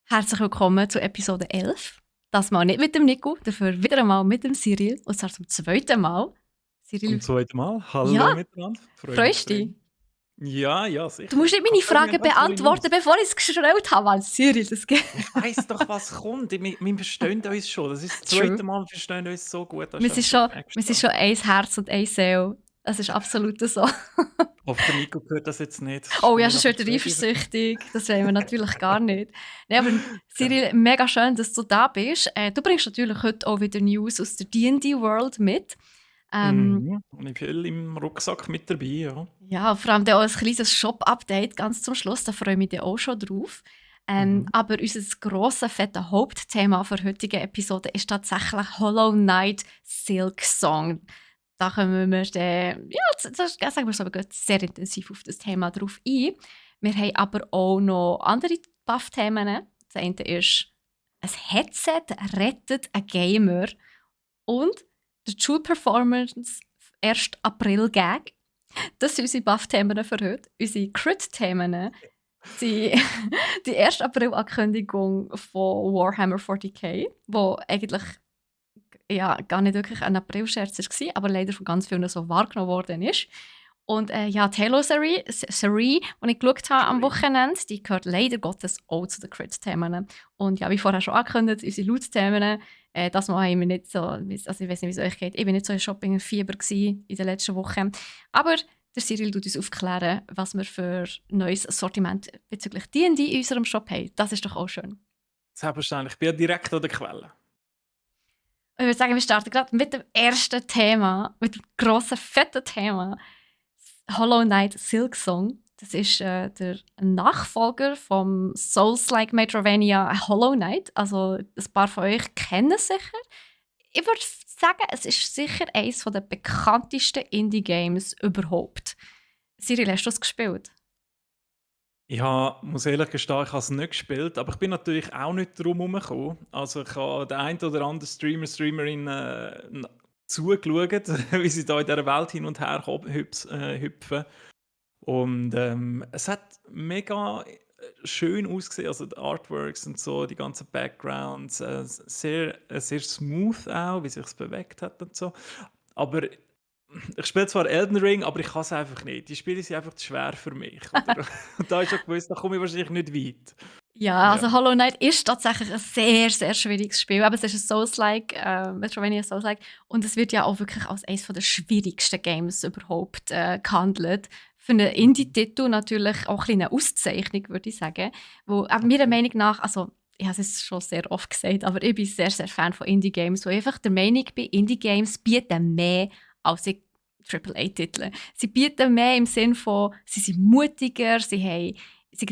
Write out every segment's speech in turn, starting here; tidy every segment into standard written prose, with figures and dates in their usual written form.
Herzlich willkommen zu Episode 11. Das mal nicht mit dem Nico, dafür wieder einmal mit dem Cyril. Und zwar zum zweiten Mal. Zum Cyril, zweiten Mal. ja, Hallo miteinander. Freue mich freust du dich? extrem. Ja, Du sicher. musst nicht meine Kannst du sagen, Fragen ganz tolle beantworten, News. bevor ich es gestellt habe. Weil Cyril, das geht. Ich weiss doch, was kommt. Wir verstehen uns schon. Das ist das True. zweite Mal, wir verstehen uns so gut. Das Wir ist sind einfach schon, wir sind extra. schon ein Herz und eine Seele. Das ist absolut so. Ich hoffe, der Nico hört das jetzt nicht. Oh ja, Wenn ich sonst nachher wird er zu dir eifersüchtig. Das wollen wir natürlich gar nicht. Nein, aber Cyril, mega schön, dass du da bist. Du bringst natürlich heute auch wieder News aus der D&D-World mit. Und ich viel im Rucksack mit dabei, ja. Ja, vor allem dann auch ein kleines Shop-Update ganz zum Schluss, da freue ich mich dann auch schon drauf. Mhm. Aber unser grosses, fettes Hauptthema für die heutige Episode ist tatsächlich Hollow Knight Silksong. Da kommen wir dann, sagen wir so, sehr intensiv auf das Thema drauf ein. Wir haben aber auch noch andere Buff-Themen. Das eine ist, ein Headset rettet einen Gamer und der True Performance 1. April-Gag. Das sind unsere Buff-Themen für heute. Unsere Crit-Themen sind die 1. April-Ankündigung von Warhammer 40k, wo eigentlich gar nicht wirklich ein April-Scherz war, aber leider von ganz vielen so wahrgenommen worden ist. Und die Halo-Serie, die ich geschaut habe am Wochenende, die gehört leider Gottes auch zu den Crit-Themen. Und ja, wie vorher schon angekündigt, unsere Loot-Themen, das Mal haben wir nicht so, also ich weiß nicht, wie es euch geht, ich war nicht so in Shopping-Fieber in den letzten Wochen. Aber der Cyril tut uns aufklären, was wir für neues Sortiment bezüglich D&D in unserem Shop haben. Das ist doch auch schön. Selbstverständlich. Ich bin ja direkt an der Quelle. Ich würde sagen, wir starten gerade mit dem ersten Thema, mit dem grossen, fetten Thema. Hollow Knight Silksong. Das ist der Nachfolger vom Souls-like Metroidvania Hollow Knight. Also ein paar von euch kennen es sicher. Ich würde sagen, es ist sicher eines der bekanntesten Indie-Games überhaupt. Cyril, hast du es gespielt? Ich muss ehrlich gestehen, ich habe es nicht gespielt, aber ich bin natürlich auch nicht drum herumgekommen. Also ich habe den einen oder anderen Streamerin zugeschaut, wie sie da in dieser Welt hin und her hüpfen. Und es hat mega schön ausgesehen, also die Artworks und so, die ganzen Backgrounds, sehr smooth auch, wie sich es bewegt hat und so. Aber ich spiele zwar Elden Ring, aber ich kann es einfach nicht. Die Spiele sind einfach zu schwer für mich. Oder? Und da ist schon gewusst, da komme ich wahrscheinlich nicht weit. Ja, also Ja. Hollow Knight ist tatsächlich ein sehr, sehr schwieriges Spiel. Aber es ist ein Souls-like, Metroidvania Souls-like. Und es wird ja auch wirklich als eines der schwierigsten Games überhaupt gehandelt. Für einen Indie-Titel natürlich auch eine Auszeichnung, würde ich sagen. Wo meiner Meinung nach, also ich habe es schon sehr oft gesagt, aber ich bin sehr, sehr Fan von Indie-Games, wo ich einfach der Meinung bin, Indie-Games bieten mehr als AAA-Titel. Sie bieten mehr im Sinne von, sie sind mutiger, sie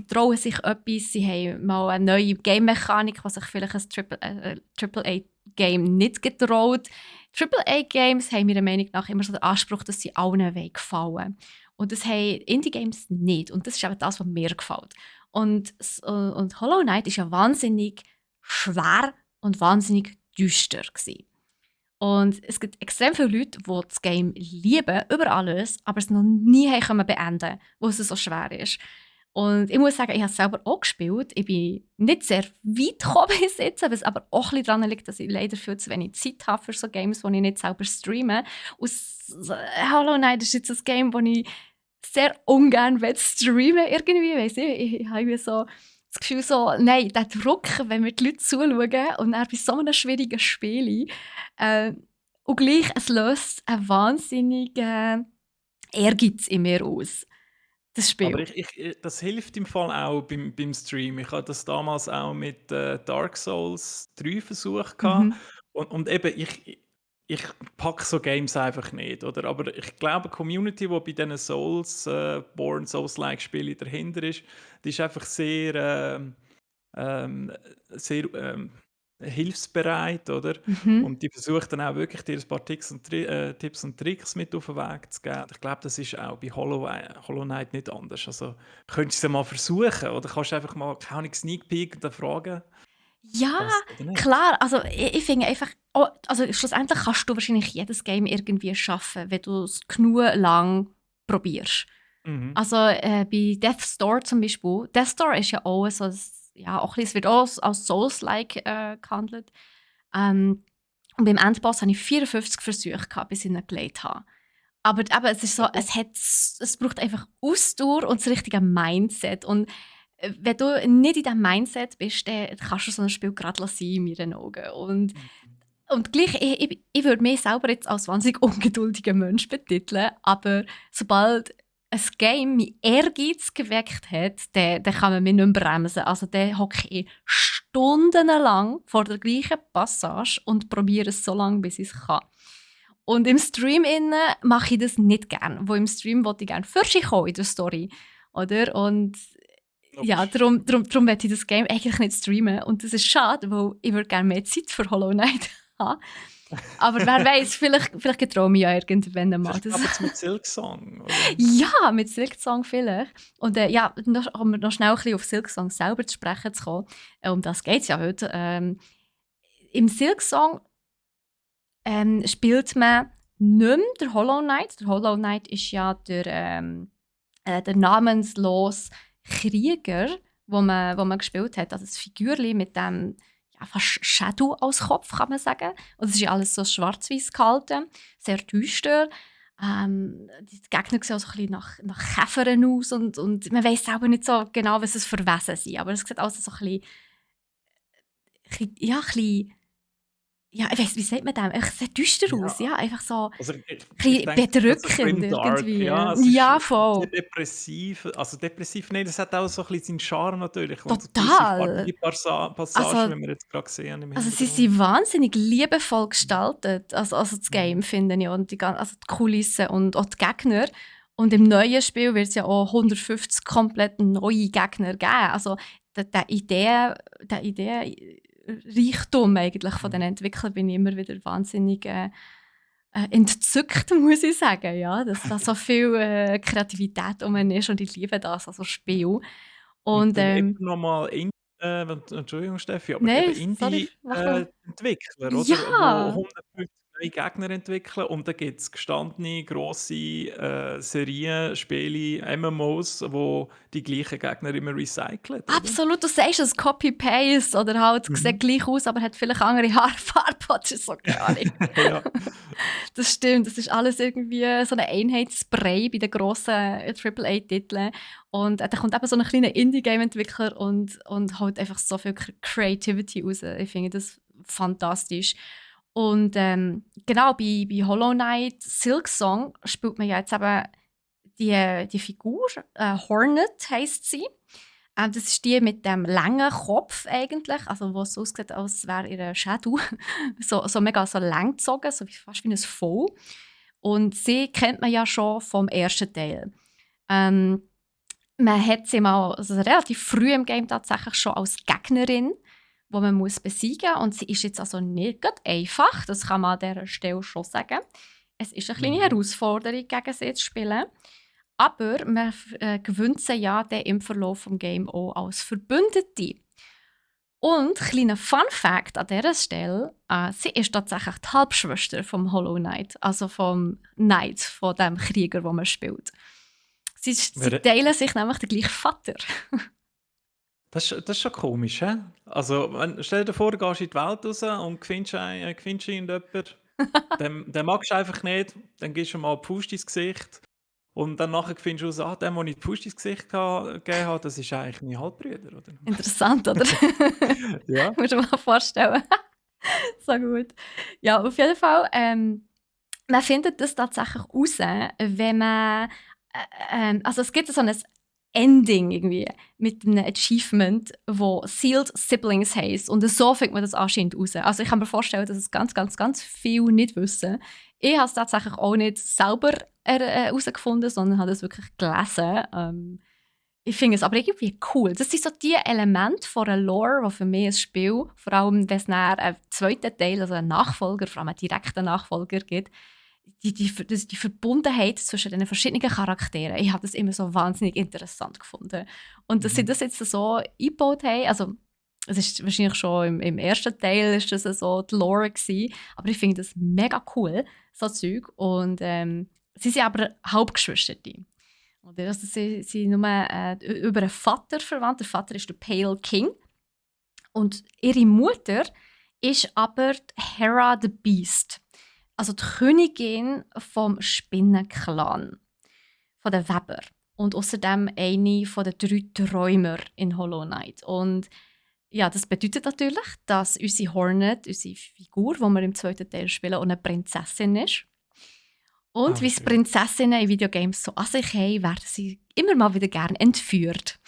trauen sich etwas, sie haben mal eine neue Game-Mechanik, was sich vielleicht ein AAA-Game nicht getraut. AAA-Games haben meiner Meinung nach immer so den Anspruch, dass sie allen gefallen. Und das haben Indie-Games nicht. Und das ist eben das, was mir gefällt. Und Hollow Knight war ja wahnsinnig schwer und wahnsinnig düster gewesen. Und es gibt extrem viele Leute, die das Game lieben, über alles, aber es noch nie beenden können, wo es so schwer ist. Und ich muss sagen, ich habe es selber auch gespielt. Ich bin nicht sehr weit gekommen bis jetzt, was aber auch ein bisschen daran liegt, dass ich leider viel zu wenig Zeit habe für so Games, die ich nicht selber streame. Und Hollow Knight ist jetzt ein Game, das ich sehr ungern streamen irgendwie. Weiss ich habe so das Gefühl so, nein, der Druck, wenn mir die Leute zuschauen und dann bei so einem schwierigen Spiel und gleich, es löst einen wahnsinnigen Ehrgeiz in mir aus. Das Spiel. Aber das hilft im Fall auch beim Stream. Ich hatte das damals auch mit Dark Souls 3 versucht. Mhm. Und eben, ich packe so Games einfach nicht. Oder? Aber ich glaube, die Community, die bei diesen Souls-Born, Souls-like-Spielen dahinter ist, die ist einfach sehr hilfsbereit, oder? Mhm. Und die versucht dann auch wirklich dir ein paar Tipps und Tricks mit auf den Weg zu geben. Ich glaube, das ist auch bei Hollow Knight nicht anders. Also könntest du es mal versuchen oder kannst du einfach mal keine Sneak Peek und dann fragen, Ja, passt oder nicht? klar. Also ich finde einfach, also schlussendlich kannst du wahrscheinlich jedes Game irgendwie schaffen, wenn du es genug lang probierst. Mhm. Also bei Death's Door zum Beispiel. Death's Door ist ja auch so ein ja, auch, es wird auch als Souls-like gehandelt. Und beim Endboss hatte ich 54 Versuche gehabt, bis ich ihn gelegt habe. Aber eben, es ist so, es braucht einfach Ausdauer und das richtige Mindset. Und wenn du nicht in diesem Mindset bist, dann kannst du so ein Spiel gerade sein, in meinen Augen. Und gleich, ich würde mich selber jetzt als wahnsinnig ungeduldiger Mensch betiteln, aber sobald ein Game mein Ehrgeiz geweckt hat, dann kann man mich nicht mehr bremsen. Also dann hocke ich stundenlang vor der gleichen Passage und probiere es so lange, bis ich es kann. Und im Stream mache ich das nicht gern, wo im Stream wollte ich gerne Fürsche kommen in der Story, oder? Und ja, Logisch. darum möchte ich das Game eigentlich nicht streamen. Und das ist schade, weil ich würde gerne mehr Zeit für Hollow Knight haben. Aber wer weiß, vielleicht getraue ich mich ja irgendwann mal. Vielleicht aber mit Silksong, oder? Ja, mit Silksong vielleicht. Und ja, um noch schnell ein bisschen auf Silksong selber zu sprechen zu kommen, um das geht es ja heute. Im Silksong spielt man nicht mehr der Hollow Knight. Der Hollow Knight ist ja der namenslose Krieger, wo man gespielt hat. Also das Figürchen mit dem fast Shadow als Kopf, kann man sagen. Und es ist ja alles so schwarz-weiß gehalten, sehr düster. Die Gegner sehen auch so ein bisschen nach Käfern aus und man weiss selber nicht so genau, was es für Wesen sind. Aber es sieht alles so ein bisschen ja, ich weiss, wie sagt man das? Echt sehr düster aus, ja, Ja, einfach so also ein ich denke, das ist bedrückend grim dark. irgendwie. Ja, es ist Ja, sehr voll. depressiv. Also depressiv, nein, das hat auch so ein bisschen seinen Charme natürlich und so gewisse Total. farbige Passagen, Also, wie wir jetzt gerade sehen im also sie Hintergrund. sind wahnsinnig liebevoll gestaltet, also das Game, finde ich, und also die Kulissen und auch die Gegner. Und im neuen Spiel wird es ja auch 150 komplett neue Gegner geben. Also der Ideenreichtum eigentlich von den Entwicklern bin ich immer wieder wahnsinnig entzückt, muss ich sagen. Ja, dass da so viel Kreativität um ist und ich liebe das, also Spiel. Und Und dann eben nochmal Entschuldigung, Steffi, aber eben nein, sorry, mach mal. Indie-Entwickler, oder? Ja, Wo 150 neue Gegner entwickeln und dann gibt es gestandene, grosse Serien, Spiele, MMOs, wo die gleichen Gegner immer recyceln, oder? absolut. Du sagst es, Copy-Paste oder halt Mhm. sieht gleich aus, aber hat vielleicht andere Haarfarbe oder so, keine Ahnung. Ja. Das stimmt, das ist alles irgendwie so ein Einheitsspray bei den grossen AAA-Titeln. Und da kommt eben so ein kleiner Indie-Game-Entwickler und holt einfach so viel Creativity raus. Ich finde das fantastisch. Und genau, bei Hollow Knight Silksong spielt man ja jetzt eben die Figur, Hornet heisst sie. Das ist die mit dem langen Kopf eigentlich, also wo es aussieht, als wäre ihr Shadow so mega so lang gezogen, so fast wie ein V. Und sie kennt man ja schon vom ersten Teil. Ähm, Man hat sie mal also relativ früh im Game tatsächlich schon als Gegnerin, die man muss besiegen muss. Und sie ist jetzt also nicht gerade einfach, das kann man an dieser Stelle schon sagen. Es ist eine kleine Mhm. Herausforderung, gegen sie zu spielen. Aber man gewinnt sie ja dann im Verlauf des Games auch als Verbündete. Und kleiner Fun Fact an dieser Stelle, sie ist tatsächlich die Halbschwester vom Hollow Knight, also vom Knight, von dem Krieger, den man spielt. Sie Wer- teilen sich nämlich den gleichen Vater. Das ist schon komisch, hä? Also, stell dir vor, du gehst in die Welt raus und findest irgendjemanden, den magst du einfach nicht, dann gibst du ihm mal einen Pust ins Gesicht und dann nachher findest du raus, dem, den ich die Pust ins Gesicht gegeben habe, das ist eigentlich mein Halbbrüder, oder? Interessant, oder? Ja. Musst du dir mal vorstellen. So gut. Ja, auf jeden Fall, man findet das tatsächlich raus, wenn man also es gibt so ein Ending irgendwie mit einem Achievement, wo Sealed Siblings heisst. Und so findet man das anscheinend raus. Also ich kann mir vorstellen, dass es ganz, ganz, ganz viel nicht wissen. Ich habe es tatsächlich auch nicht selber herausgefunden, sondern habe es wirklich gelesen. Ich finde es aber irgendwie cool. Das sind so die Elemente von einer Lore, die für mich ein Spiel, vor allem wenn es nachher einen zweiten Teil, also einen Nachfolger, vor allem einen direkten Nachfolger gibt, die Verbundenheit zwischen den verschiedenen Charakteren. Ich habe das immer so wahnsinnig interessant gefunden. Und dass sie Mhm. das jetzt so eingebaut haben, also es ist wahrscheinlich schon im ersten Teil ist das so die Lore gewesen, aber ich finde das mega cool, so Zeug. Und sie sind aber Halbgeschwisterte. Oder? Also sie sind nur über einen Vater verwandt. Der Vater ist der Pale King. Und ihre Mutter ist aber die Hera the Beast, also die Königin vom Spinnenclan, von den Weber. Und außerdem eine von den 3 Träumer in Hollow Knight. Und ja, das bedeutet natürlich, dass unsere Hornet, unsere Figur, die wir im 2. Teil spielen, auch eine Prinzessin ist. Und wie es Okay. Prinzessinnen in Videogames so an sich haben, werden sie immer mal wieder gerne entführt.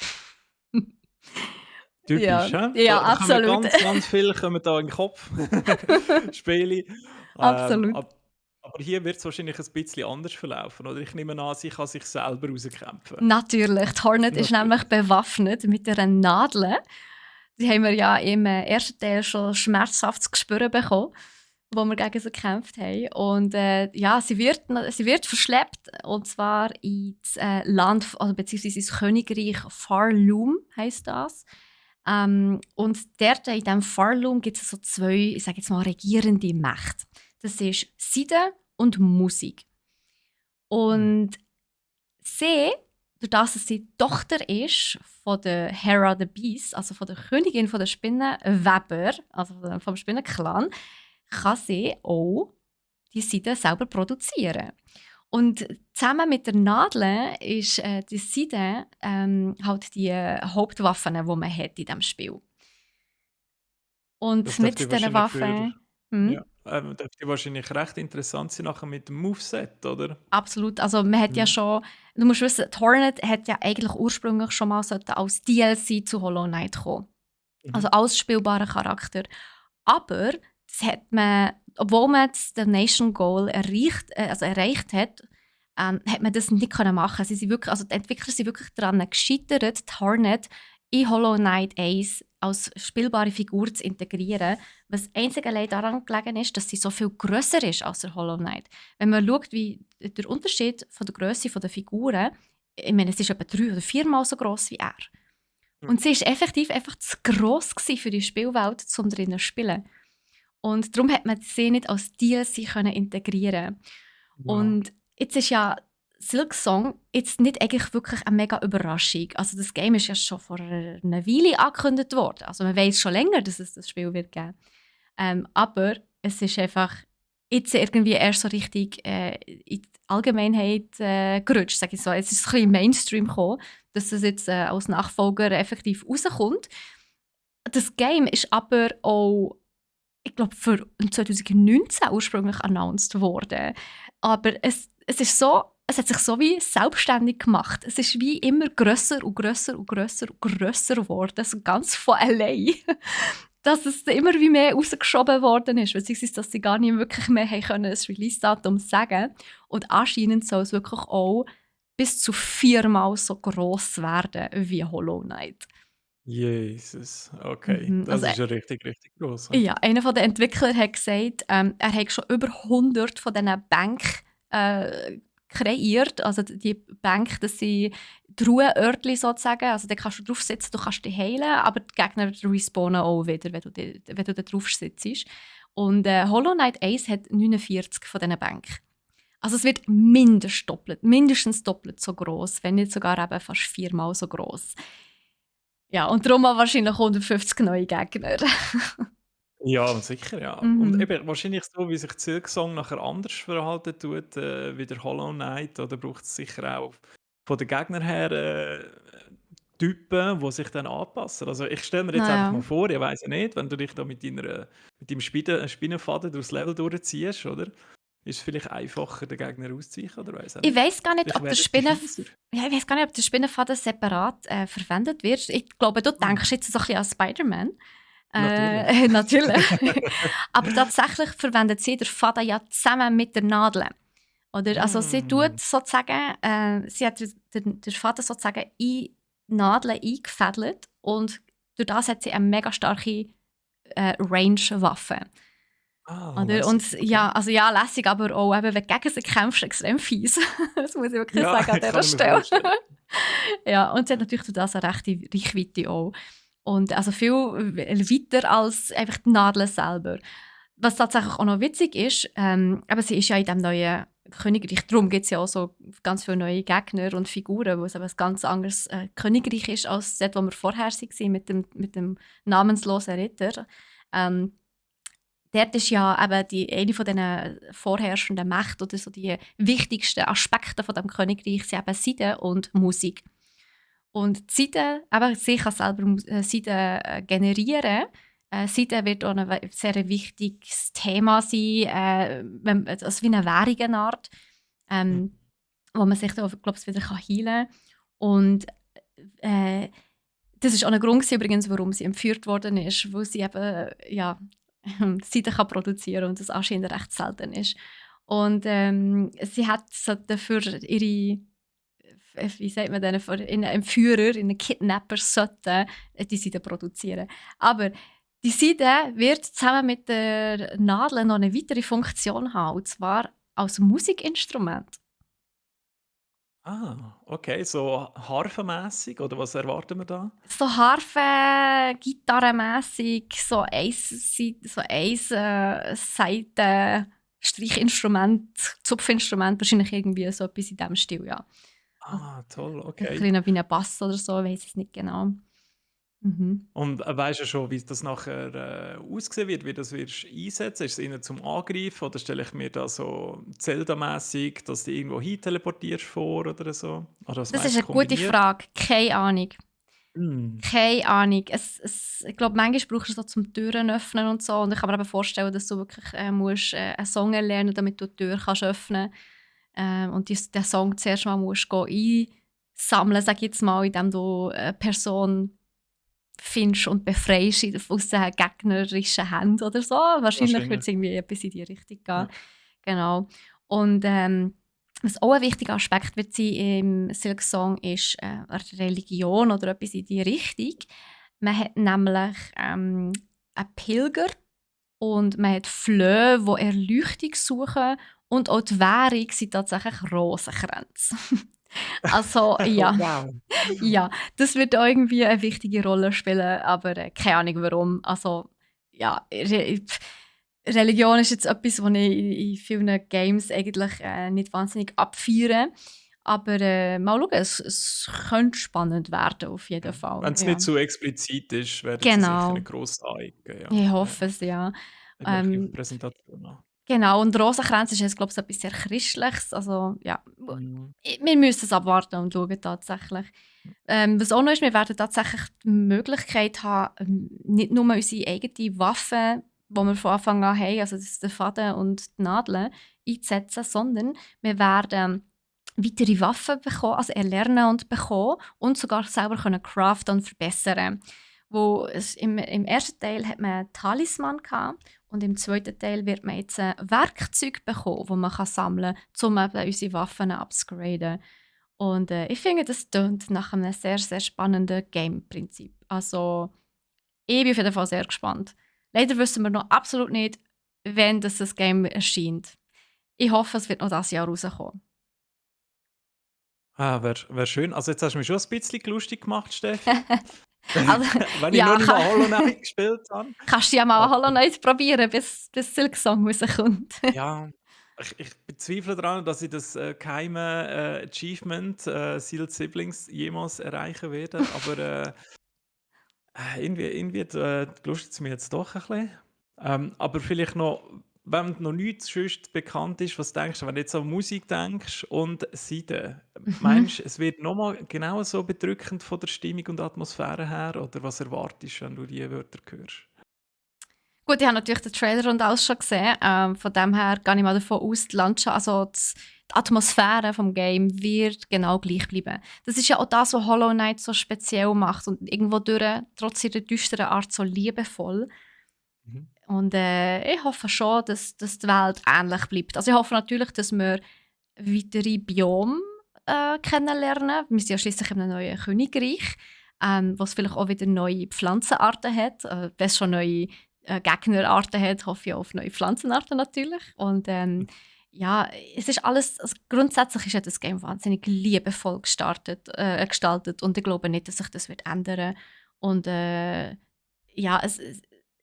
Ja, Typisch, hä? ja, Da kommen absolut. ganz viel kommen da in den Kopf. Spiele. Absolut. Aber hier wird es wahrscheinlich ein bisschen anders verlaufen, oder? Ich nehme an, sie kann sich selber rauskämpfen. Natürlich. Die Hornet ist Natürlich. nämlich bewaffnet mit einer Nadel. Die haben wir ja im ersten Teil schon schmerzhaft zu spüren bekommen, wo wir gegen sie gekämpft haben. Und ja, sie wird verschleppt, und zwar ins Land, also beziehungsweise ins Königreich Farloom heisst das. Und dort in diesem Farloom gibt es so 2, ich sage jetzt mal, regierende Mächte. Das ist Seide und Musik. Und sie, durch das dass sie die Tochter ist von der Hera the Beast, also von der Königin der Spinnenweber, also vom Spinnenclan, kann sie auch die Seide selber produzieren. Und zusammen mit der Nadel ist die Seide halt die Hauptwaffe, die man hat in diesem Spiel. Und Das mit dürfte diesen wahrscheinlich für, Waffen... Hm? ja, dürfte wahrscheinlich recht interessant sein nachher mit dem Moveset, oder? Absolut. Also man hat ja schon, du musst wissen, die Hornet hat ja eigentlich ursprünglich schon mal als DLC zu Hollow Knight kommen. Also als spielbarer Charakter. Aber das hat man, obwohl man den Nation Goal erreicht hat, hat man das nicht machen. Sie sind wirklich, also die Entwickler sind wirklich daran gescheitert, die Hornet in Hollow Knight 1 als spielbare Figur zu integrieren, was einzig allein daran gelegen ist, dass sie so viel grösser ist als der Hollow Knight. Wenn man schaut, wie der Unterschied von der Grösse der Figuren, ich meine, es ist etwa 3 oder 4 Mal so gross wie er. Und sie war effektiv einfach zu gross für die Spielwelt, um drinnen zu spielen. Und darum hat man sie nicht als DLC integrieren. Wow. Und jetzt ist ja Silksong jetzt nicht eigentlich wirklich eine mega Überraschung. Also das Game ist ja schon vor einer Weile angekündigt worden. Also man weiß schon länger, dass es das Spiel wird geben. Aber es ist einfach jetzt irgendwie erst so richtig in die Allgemeinheit gerutscht, sage ich so. Es ist ein bisschen Mainstream gekommen, dass es jetzt als Nachfolger effektiv rauskommt. Das Game ist aber auch, ich glaube, für 2019 ursprünglich announced worden. Aber es ist so, es hat sich so wie selbstständig gemacht. Es ist wie immer grösser und grösser und grösser und grösser geworden, so ganz von allein. Dass es immer wie mehr rausgeschoben worden ist, beziehungsweise dass sie gar nicht wirklich mehr können, ein Release-Datum sagen. Und anscheinend soll es wirklich auch bis zu 4-mal so gross werden wie Hollow Knight. Jesus, okay. Das Also, ist ja richtig, richtig gross. ja, einer der Entwickler hat gesagt, er hat schon über 100 von diesen Bänken kreiert. Also die Bänke, das sind die Ruheörtchen sozusagen. Also da kannst du drauf sitzen, du kannst dich heilen, aber die Gegner respawnen auch wieder, wenn du da drauf sitzt. Und Hollow Knight 1 hat 49 von diesen Bänken. Also es wird mindestens doppelt so gross, wenn nicht sogar eben fast 4-mal so gross. Ja, und darum auch wahrscheinlich 150 neue Gegner. Ja, sicher, ja. Und eben wahrscheinlich so, wie sich Silksong nachher anders verhalten tut, wie der Hollow Knight, oder braucht es sicher auch von den Gegnern her Typen, die sich dann anpassen. Also ich stelle mir jetzt einfach mal vor, ich weiss ja nicht, wenn du dich da mit deinem Spinnenfaden durchs Level durchziehst, oder? Ist es vielleicht einfacher, den Gegner auszuweichen, oder weiss Ich weiss gar nicht, ob Vielleicht der Spinnenfaden separat verwendet wird. Ich glaube, du denkst jetzt so ein bisschen an Spider-Man. Natürlich. Natürlich. Aber tatsächlich verwendet sie den Faden ja zusammen mit der Nadel. Oder? Also sie tut sozusagen, sie hat den Faden sozusagen in die Nadel eingefädelt und durch das hat sie eine mega starke Range-Waffe. Oder? Lässig, Und okay. ja, also ja, lässig, aber auch eben, wenn du gegen sie kämpfst, extrem fies. Das muss ich wirklich sagen an dieser kann ich mir Stelle. vorstellen. Ja, und sie hat natürlich durch das eine rechte Reichweite auch. Und also viel weiter als einfach die Nadel selber. Was tatsächlich auch noch witzig ist, aber sie ist ja in diesem neuen Königreich. Darum gibt es ja auch so ganz viele neue Gegner und Figuren, wo es eben ein ganz anderes Königreich ist, als das, wo wir vorher waren, mit dem namenslosen Ritter. Ähm, Dort ist ja eben eine von diesen vorherrschenden Mächten oder so die wichtigsten Aspekte von dem Königreich sind eben Seide und Musik. Und die Seide, eben, sie kann selber Seide generieren. Seide wird auch ein sehr wichtiges Thema sein, also wie eine Währungsart, Mhm. wo man sich da, glaube ich, wieder heilen kann. Und äh, das ist auch ein Grund gewesen, übrigens, warum sie entführt worden ist, weil sie eben ja, Seide kann produzieren und das anscheinend recht selten ist. Und sie hat so dafür ihre, wie sagt man denn, für ihren Entführer, ihren Kidnapper sollten die Seide produzieren. Aber die Seide wird zusammen mit der Nadel noch eine weitere Funktion haben, und zwar als Musikinstrument. Ah, okay, so harfenmässig oder was erwarten wir da? So Harfe, gitarrenmässig, so ein Seiten, Streichinstrument, Zupfinstrument, wahrscheinlich irgendwie so etwas in diesem Stil, ja. Also, Ah, toll, ein okay. bisschen wie ein Bass oder so, ich weiß es nicht genau. Mhm. Und, weisst du schon, wie das nachher, aussehen wird, wie das wirst einsetzen? Ist es eher zum Angreifen oder stelle ich mir da so Zelda-mässig, dass du irgendwo hin teleportierst vor oder so? Oder was Das ist meinst du, eine gute kombiniert? Frage, keine Ahnung. Hm. Keine Ahnung. Ich glaube, manchmal brauchst du es so zum Türen öffnen und so. Und ich kann mir aber vorstellen, dass du wirklich einen Song erlernen, damit du die Tür kannst öffnen kannst. Und den Song zuerst mal musst gehen einsammeln, sag ich jetzt mal, indem du eine Person findest und befreist aus den gegnerischen Händen oder so. Wahrscheinlich wird Wahrscheinlich, es irgendwie etwas in die Richtung gehen. ja. Genau. Und was auch ein wichtiger Aspekt wird sein im Silk Song ist Religion oder etwas in die Richtung. Man hat nämlich einen Pilger und man hat Flöhe, die Erleuchtung suchen, und auch die Währung sind tatsächlich Rosenkränze. Also ja, Wow. ja, das wird auch irgendwie eine wichtige Rolle spielen, aber keine Ahnung warum. Also ja, Religion ist jetzt etwas, was ich in vielen Games eigentlich nicht wahnsinnig abfeiere. Aber mal schauen, es könnte spannend werden, auf jeden Ja. Fall. Wenn's nicht Ja. zu explizit ist, werden sie sicher Genau, nicht gross zeigen, ja. ich Ja. hoffe es, ja. Schauen wir ein bisschen auf die Ähm, Präsentation an. genau, und Rosenkranz ist jetzt, glaube ich, so etwas sehr Christliches. Also ja, Mhm. wir müssen es abwarten und schauen tatsächlich. Was auch noch ist, wir werden tatsächlich die Möglichkeit haben, nicht nur unsere eigene Waffe, die wir von Anfang an haben, also das ist der Faden und die Nadeln, einzusetzen, sondern wir werden weitere Waffen bekommen, also erlernen und bekommen und sogar selber können craften und verbessern. Im ersten Teil hat man Talisman gehabt, und im zweiten Teil wird man jetzt ein Werkzeug bekommen, das man sammeln kann, um eben unsere Waffen upzugraden. Und ich finde, das tönt nach einem sehr, sehr spannenden Game-Prinzip. Also, ich bin auf jeden Fall sehr gespannt. Leider wissen wir noch absolut nicht, wann das Game erscheint. Ich hoffe, es wird noch dieses Jahr rauskommen. Ah, wäre schön. Also, jetzt hast du mich schon ein bisschen lustig gemacht, Steffi, Also, wenn ich noch ja, nicht mal Hollow Knight gespielt habe. kannst du ja mal Aber Hollow Knight probieren, bis Silksong rauskommt. ja, ich bezweifle daran, dass ich das, geheime, Achievement, Sealed Siblings jemals erreichen werde, aber, irgendwie, belustigt es mich jetzt doch ein bisschen. Aber vielleicht noch, wenn noch nichts sonst bekannt ist, was denkst du, wenn du jetzt an Musik denkst und Seide, Mhm. meinst du, es wird noch mal genauso bedrückend von der Stimmung und Atmosphäre her oder was erwartest du, wenn du die Wörter hörst? Gut, ich habe natürlich den Trailer und alles schon gesehen. Von dem her gehe ich mal davon aus, die Landschaft, also die Atmosphäre vom Game wird genau gleich bleiben. Das ist ja auch das, was Hollow Knight so speziell macht und irgendwo durch, trotz ihrer düsteren Art, so liebevoll. Mhm. Und ich hoffe schon, dass die Welt ähnlich bleibt. Also ich hoffe natürlich, dass wir weitere Biome kennenlernen. Wir sind ja schließlich in einem neuen Königreich, was vielleicht auch wieder neue Pflanzenarten hat. Wenn es schon neue Gegnerarten hat, hoffe ich auch auf neue Pflanzenarten natürlich. Und ja, es ist alles, also grundsätzlich ist ja das Game wahnsinnig liebevoll gestaltet, und ich glaube nicht, dass sich das wird ändern. Und ja,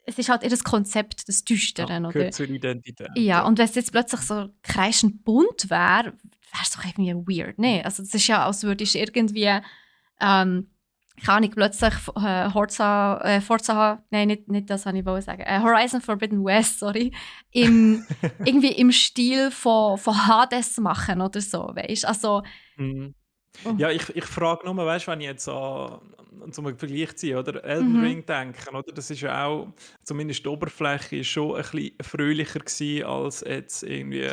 es ist halt ihr Konzept des Ja, Düsteren, oder? gehört zur Identität, Ja, ja. und wenn es jetzt plötzlich so kreischend bunt wäre, wäre es doch irgendwie weird, ne? Also das ist ja, als würdest du irgendwie, keine Ahnung, plötzlich Forza, nein, nicht das wollte ich wollte sagen, Horizon Forbidden West, sorry, irgendwie im Stil von Hades machen oder so, weißt du? Also, Mhm. oh, Ja, ich frage nur, weißt du, wenn ich jetzt an so einen Vergleich ziehe, oder Elden mhm. Ring denke, oder? Das ist ja auch, zumindest die Oberfläche ist schon ein bisschen fröhlicher gewesen als jetzt irgendwie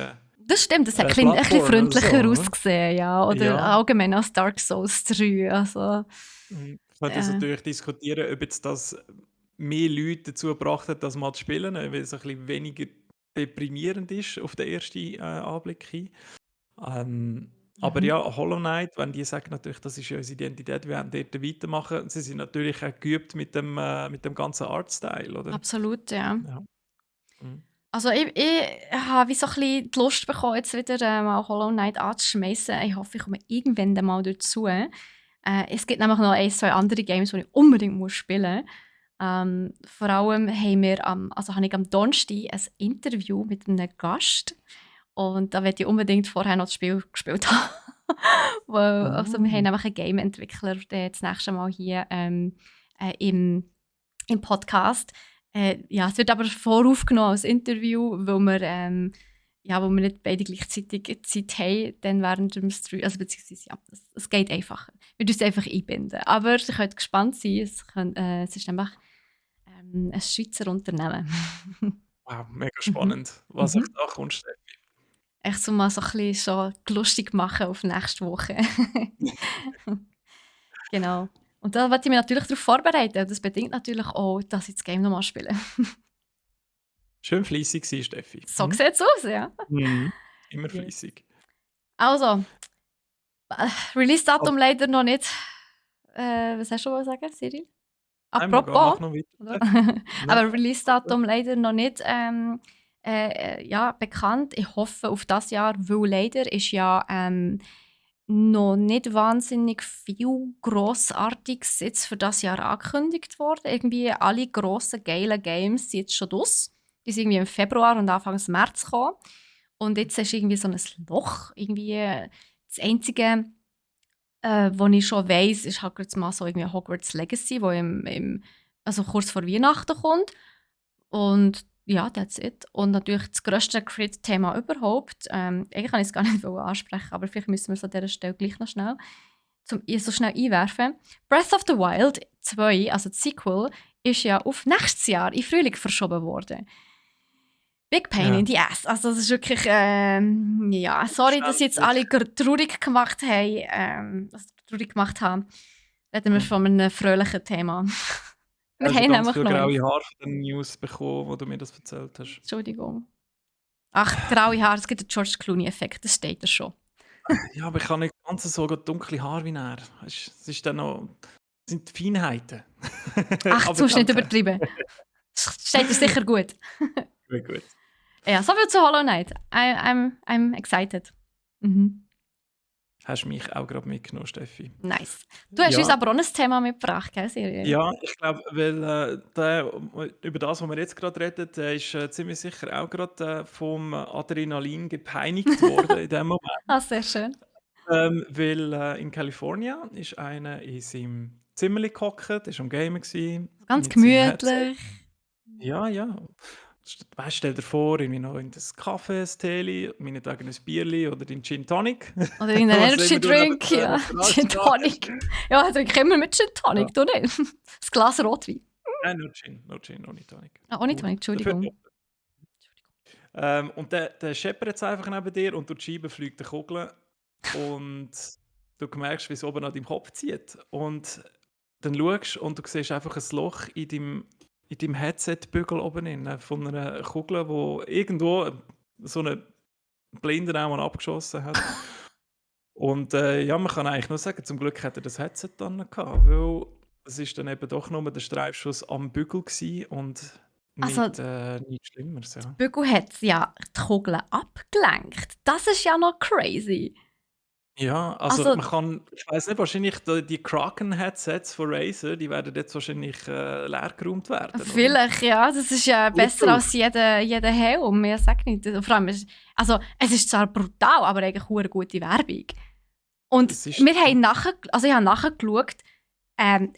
Das stimmt, es hat ein bisschen Bloodborne oder so, freundlicher oder? ausgesehen, ja. Oder Ja. allgemein als Dark Souls 3. Also, Ich könnte jetzt ja. natürlich diskutieren, ob jetzt das mehr Leute dazu gebracht hat, das mal zu spielen, weil es ein bisschen weniger deprimierend ist auf den ersten Anblick hin. Aber Mhm. ja, Hollow Knight, wenn die sagen natürlich, das ist ja unsere Identität, wir werden dort weitermachen, sie sind natürlich auch geübt mit dem ganzen Artstyle, oder? Absolut, ja. Ja. Mhm. Also ich habe wie so ein bisschen die Lust bekommen, jetzt wieder mal Hollow Knight anzuschmeißen. Ich hoffe, ich komme irgendwann dann mal dazu. Es gibt nämlich noch ein, zwei andere Games, die ich unbedingt muss spielen muss. Vor allem habe ich am Donnerstag ein Interview mit einem Gast. Und da werde ich unbedingt vorher noch das Spiel gespielt haben. Also wir haben Mhm. nämlich einen Game-Entwickler, der das nächste Mal hier im Podcast. Ja, es wird aber voraufgenommen als Interview, weil wir nicht beide gleichzeitig Zeit haben, dann während dem Stream, also beziehungsweise, ja, es geht einfacher. Wir müssen es einfach einbinden. Aber ihr könnt gespannt sein, es ist nämlich ein Schweizer Unternehmen. Wow, mega Mhm. spannend. Was echt Mhm. da kommt, Steffi. Echt so mal so ein bisschen so lustig machen auf nächste Woche. Genau. Und da wollte ich mich natürlich darauf vorbereiten. Das bedingt natürlich auch, dass ich das Game nochmal spiele. Schön fleissig gewesen, Steffi. So Mhm. sieht es aus, ja. Mhm. Immer Yes. fleissig. Also, Ab Release-Datum leider noch nicht. Was hast du wollen sagen, Cyril? einmal gehen, Apropos, mach noch oder? weiter. Nein, Aber Release-Datum leider noch nicht ja, bekannt. Ich hoffe auf das Jahr, weil leider ist ja noch nicht wahnsinnig viel Grossartiges jetzt für das Jahr angekündigt worden. Irgendwie alle grossen, geilen Games sind jetzt schon draus. Die sind irgendwie im Februar und Anfang März gekommen. Und jetzt ist irgendwie so ein Loch. Irgendwie das Einzige, was ich schon weiss, ist halt jetzt mal so irgendwie Hogwarts Legacy, wo also kurz vor Weihnachten kommt. Und ja, that's it. Und natürlich das grösste Crit-Thema überhaupt. Eigentlich kann ich es gar nicht ansprechen, aber vielleicht müssen wir es an dieser Stelle gleich noch schnell, so schnell einwerfen. Breath of the Wild 2, also das Sequel, ist ja auf nächstes Jahr im Frühling verschoben worden. Big Pain in Ja. the Ass. Also das ist wirklich, ja, sorry, dass jetzt Verständlich. alle traurig gemacht haben, traurig gemacht haben. Reden wir Mhm. von einem fröhlichen Thema. Wir Hast du haben ganz nämlich viele noch eins. graue Haare von den News bekommen, wo du mir das erzählt hast? Entschuldigung. Ach, graue Haare, es gibt den George Clooney-Effekt, das steht da schon. Ja, aber ich habe nicht ganz so dunkle Haare wie er. Es ist dann noch, es sind die Feinheiten. Ach, Aber jetzt musst du nicht danke. übertreiben. Steht dir sicher gut. Gut, gut. Ja, soviel zu Hollow Knight. I'm excited. Mhm. Hast mich auch gerade mitgenommen, Steffi. Nice. Du hast uns Ja, aber auch ein Thema mitgebracht, gell, Cyril? ja, ich glaube, weil über das, was wir jetzt gerade reden, der ist ziemlich sicher auch gerade vom Adrenalin gepeinigt worden in dem Moment. Ah, sehr schön. Weil in Kalifornien ist einer in seinem Zimmer gehockt, ist am Gamen gewesen, Ganz mit seinem Headset. gemütlich. Ja, ja. Weißt, stell dir vor, irgendwie noch in das Kaffee, ein Teeli, meinetwegen ein Bierli oder den Gin Tonic. Oder in einen Was Energy immer du Drink, neben ja. der Gin Tonic. Ja, ich trinke immer mit Gin Ja. Tonic, du nicht? Das Glas Rotwein. Nein, nur Gin, ohne Tonic. Ah, ohne Tonic, Dafür Entschuldigung. doppelt. Und der scheppert jetzt einfach neben dir und durch die Scheibe fliegt eine Kugel und du merkst, wie es oben an deinem Kopf zieht. Und dann schaust du und du siehst einfach ein Loch in deinem Headset-Bügel oben drin, von einer Kugel, wo irgendwo so eine Blinde auch mal abgeschossen hat. Und ja, man kann eigentlich nur sagen, zum Glück hat er das Headset dann gehabt, weil es ist dann eben doch nur der Streifschuss am Bügel gewesen und Also, nichts Schlimmeres, ja. Bügel hat ja die Kugel abgelenkt. Das ist ja noch crazy. Ja, also Also man kann, ich weiß nicht, wahrscheinlich die Kraken-Headsets von Razer, die werden jetzt wahrscheinlich leer werden, oder? vielleicht, ja, das ist ja besser Bulletproof. als jeder Helm, ich sag nicht. Vor allem, also, es ist zwar brutal, aber eigentlich eine gute Werbung. Und Das ist wir haben also ich habe nachgeschaut, ähm,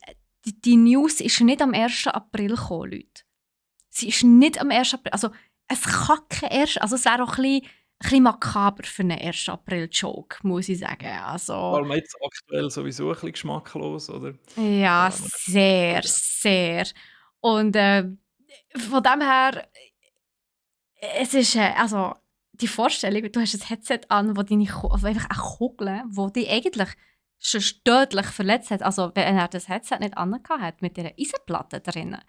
die News ist nicht am 1. April gekommen, Leute. Sie ist nicht am 1. April, also es kann kein 1. Also es wäre auch ein bisschen makaber für einen 1. April-Joke, muss ich sagen. vor Also allem jetzt aktuell sowieso ein bisschen geschmacklos, oder? ja, Man sehr, kann sehr. Und von dem her, es ist, also die Vorstellung, du hast ein Headset an, wo deine also einfach eine Kugel, wo dich eigentlich schon tödlich verletzt hat. Also wenn er das Headset nicht angehabt hat, mit dieser Eisenplatte drinnen,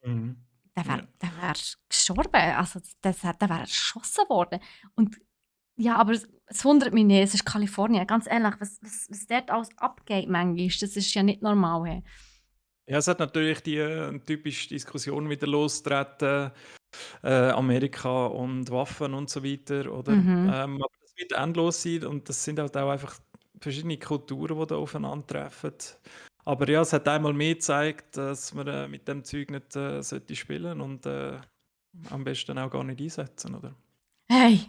mhm. Ja. der wär gestorben. Also der wäre erschossen worden. Und ja, aber es wundert mich nicht, es ist Kalifornien. Ganz ehrlich, was dort alles abgeht manchmal, das ist ja nicht normal. Hey. Ja, es hat natürlich die typische Diskussion wieder losgetreten, Amerika und Waffen und so weiter, oder? Mhm. Aber das wird endlos sein und das sind halt auch einfach verschiedene Kulturen, die da aufeinandertreffen. Aber ja, es hat einmal mehr gezeigt, dass man mit dem Zeug nicht sollte spielen und am besten auch gar nicht einsetzen, oder? Hey,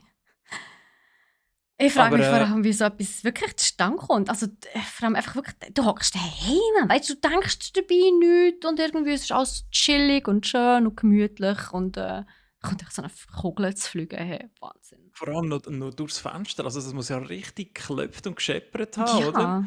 ich frage Aber mich vor allem, wie so etwas wirklich zustande kommt. Also vor allem einfach wirklich, du hockst daheim, weißt du, du denkst dabei nichts und irgendwie ist es alles chillig und schön und gemütlich und kommt echt so eine Kugel zu fliegen. Hey, Wahnsinn. vor allem noch durchs Fenster, also das muss ja richtig geklopft und gescheppert haben, oder? Ja,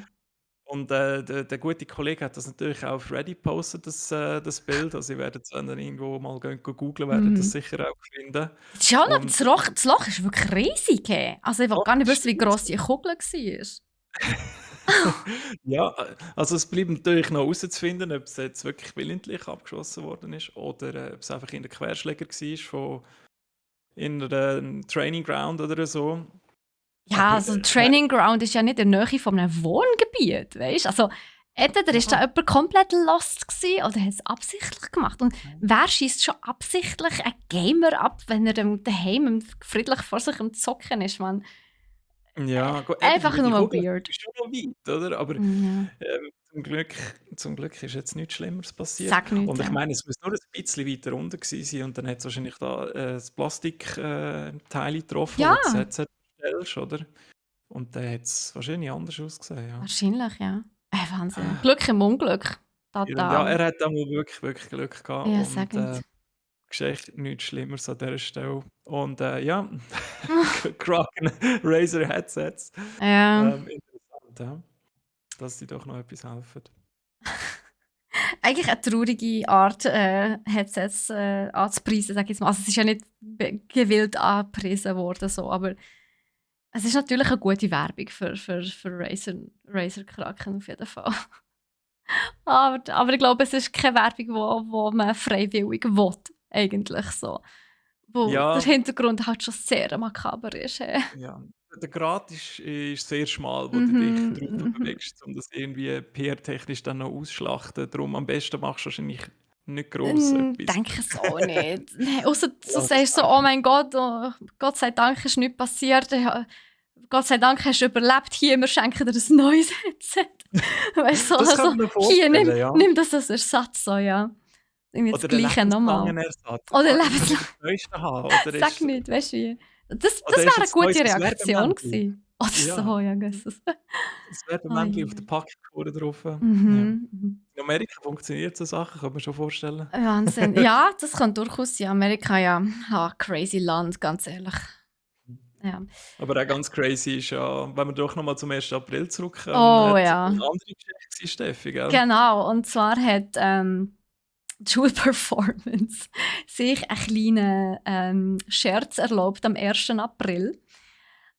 Und der gute Kollege hat das natürlich auch auf Reddit gepostet, das Bild. Also, ihr werdet es, wenn ihr irgendwo mal googeln, werdet das mhm. sicher auch finden. Das, ist ja noch, Und Das Loch ist wirklich riesig. Hey. Also ich will doch, gar nicht das ist wissen, wie gross die riesig. Kugel war. Ja, also es bleibt natürlich noch herauszufinden, ob es jetzt wirklich willentlich abgeschossen worden ist oder ob es einfach in der Querschläger war von in einem Training Ground oder so. Ja, Aber also ich meine, Training Ground ist ja nicht in der Nähe von einem Wohngebiet, weißt? Also entweder ist da ja, jemand komplett lost gewesen, oder hat es absichtlich gemacht. Und wer schießt schon absichtlich einen Gamer ab, wenn er daheim friedlich vor sich am Zocken ist, man? ja, eben, Einfach die nur Kugel weird. ist schon noch weit, oder? Aber Ja, zum Glück, zum Glück ist jetzt nichts Schlimmeres passiert. sag nichts, Und ich ja. meine, es muss nur ein bisschen weiter runter gewesen sein und dann hat es wahrscheinlich da das Plastikteil getroffen, Ja, wo das Headset stellst, oder? Und dann hat es wahrscheinlich anders ausgesehen, ja. wahrscheinlich, ja. Wahnsinn. Glück im Unglück. Und ja, Total. er hat einmal wirklich, wirklich Glück gehabt Ja, sag und nicht. Geschichte nichts Schlimmeres an dieser Stelle. Und ja, Kraken Razer Headsets. Ja. Interessant, ja, dass sie doch noch etwas helfen. Eigentlich eine traurige Art, Headsets anzupreisen, sag ich jetzt mal. Also es ist ja nicht gewillt angepriesen worden, so, aber es ist natürlich eine gute Werbung für Razer Kraken auf jeden Fall. Aber ich glaube, es ist keine Werbung, wo man freiwillig will, eigentlich so. Wo der Ja, Hintergrund halt schon sehr makaber ist. ja. Der Grat ist sehr schmal, wo du dich Mhm, drauf mhm. bewegst, um das irgendwie PR-technisch dann noch ausschlachten. Darum am besten machst du wahrscheinlich nicht gross etwas. Denke es auch nicht. Nein, ausser du Ja, das sagst so, denke oh ich. mein Gott, oh, Gott sei Dank ist nichts passiert. Ja, Gott sei Dank hast du überlebt. Hier, wir schenken dir ein neues Headset. Weißt du, Das also, könnte ich mir hier, vorstellen, ja. nimm das als Ersatz, so, ja. Irgendwie das Oder 'n Gleiche nochmal. lebenslangen Ersatz. Oder Ah, ich will lebenslang. wieder das Neueste haben. Oder Sag nicht, weißt du wie? Das oder ist wäre eine jetzt neu gute so 'n Reaktion Werbemännchen? gewesen. Oder Ja, so, ja, Jesus. das Oh Werbemännchen auf der je. Packung vorne drauf. Ja. Mhm, mhm. In Amerika funktioniert so Sachen, kann man schon vorstellen. Wahnsinn. Ja, das kann durchaus sein. Amerika, ja, crazy Land, ganz ehrlich. Ja. Aber auch ganz crazy ist ja, wenn wir doch noch mal zum 1. April zurückkommen, Oh hat 'ne ja. andere Geschichte gewesen, Steffi, gell? Genau, und zwar hat Jewel Performance sich einen kleinen Scherz erlaubt am 1. April.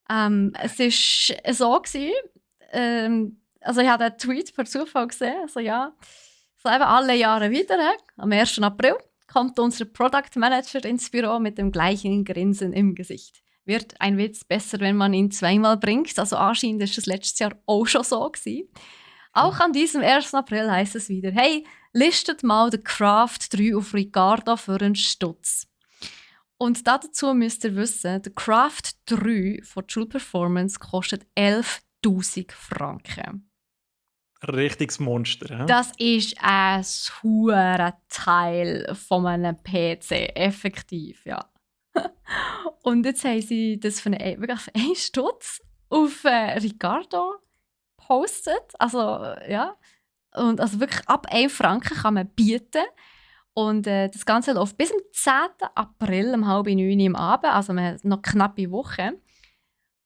Es war so, gewesen, also ich habe den Tweet per Zufall gesehen, also ja, so eben alle Jahre wieder, am 1. April kommt unser Product Manager ins Büro mit dem gleichen Grinsen im Gesicht. Wird ein Witz besser, wenn man ihn zweimal bringt? Also anscheinend ist das letztes Jahr auch schon so gewesen. Auch an diesem 1. April heißt es wieder, hey, listet mal den Craft 3 auf Ricardo für einen Stutz. Und dazu müsst ihr wissen, der Craft 3 von True Performance kostet 3000 Franken. Richtiges Monster, hä? Das ist ein hure Teil von einem PC, effektiv, ja. Und jetzt haben sie das wirklich für 1 Stutz auf Ricardo gepostet. Also, ja. Und also wirklich ab 1 Franken kann man bieten. Und das Ganze läuft bis zum 10. April um 8:30 am Abend. Also man hat noch eine knappe Woche.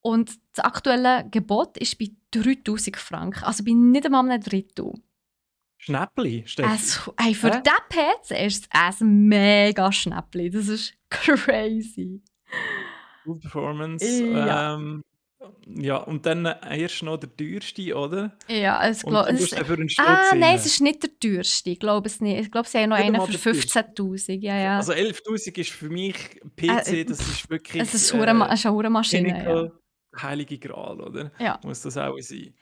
Und das aktuelle Gebot ist bei 3000 Franken. Also bei nicht einmal einem Drittel. Schnäppli, Steffi. Also, hey, für Hä? diesen PC ist es ein mega Schnäppli. Das ist crazy. Full Performance. Ja. Ja, und dann erst noch der teuerste, oder? Ja, Und dann musst du für einen Stutz nein, rein. es ist nicht der teuerste. Ich glaube es nicht. Ich glaube, sie haben noch Nicht einen einmal für der teuerste. 15'000. Ja, ja. Also 11'000 ist für mich Äh, PC, das ist wirklich es ist es ist eine hure Maschine, ja. Pinnacle, der heilige Gral, oder? Ja, Muss das auch sein.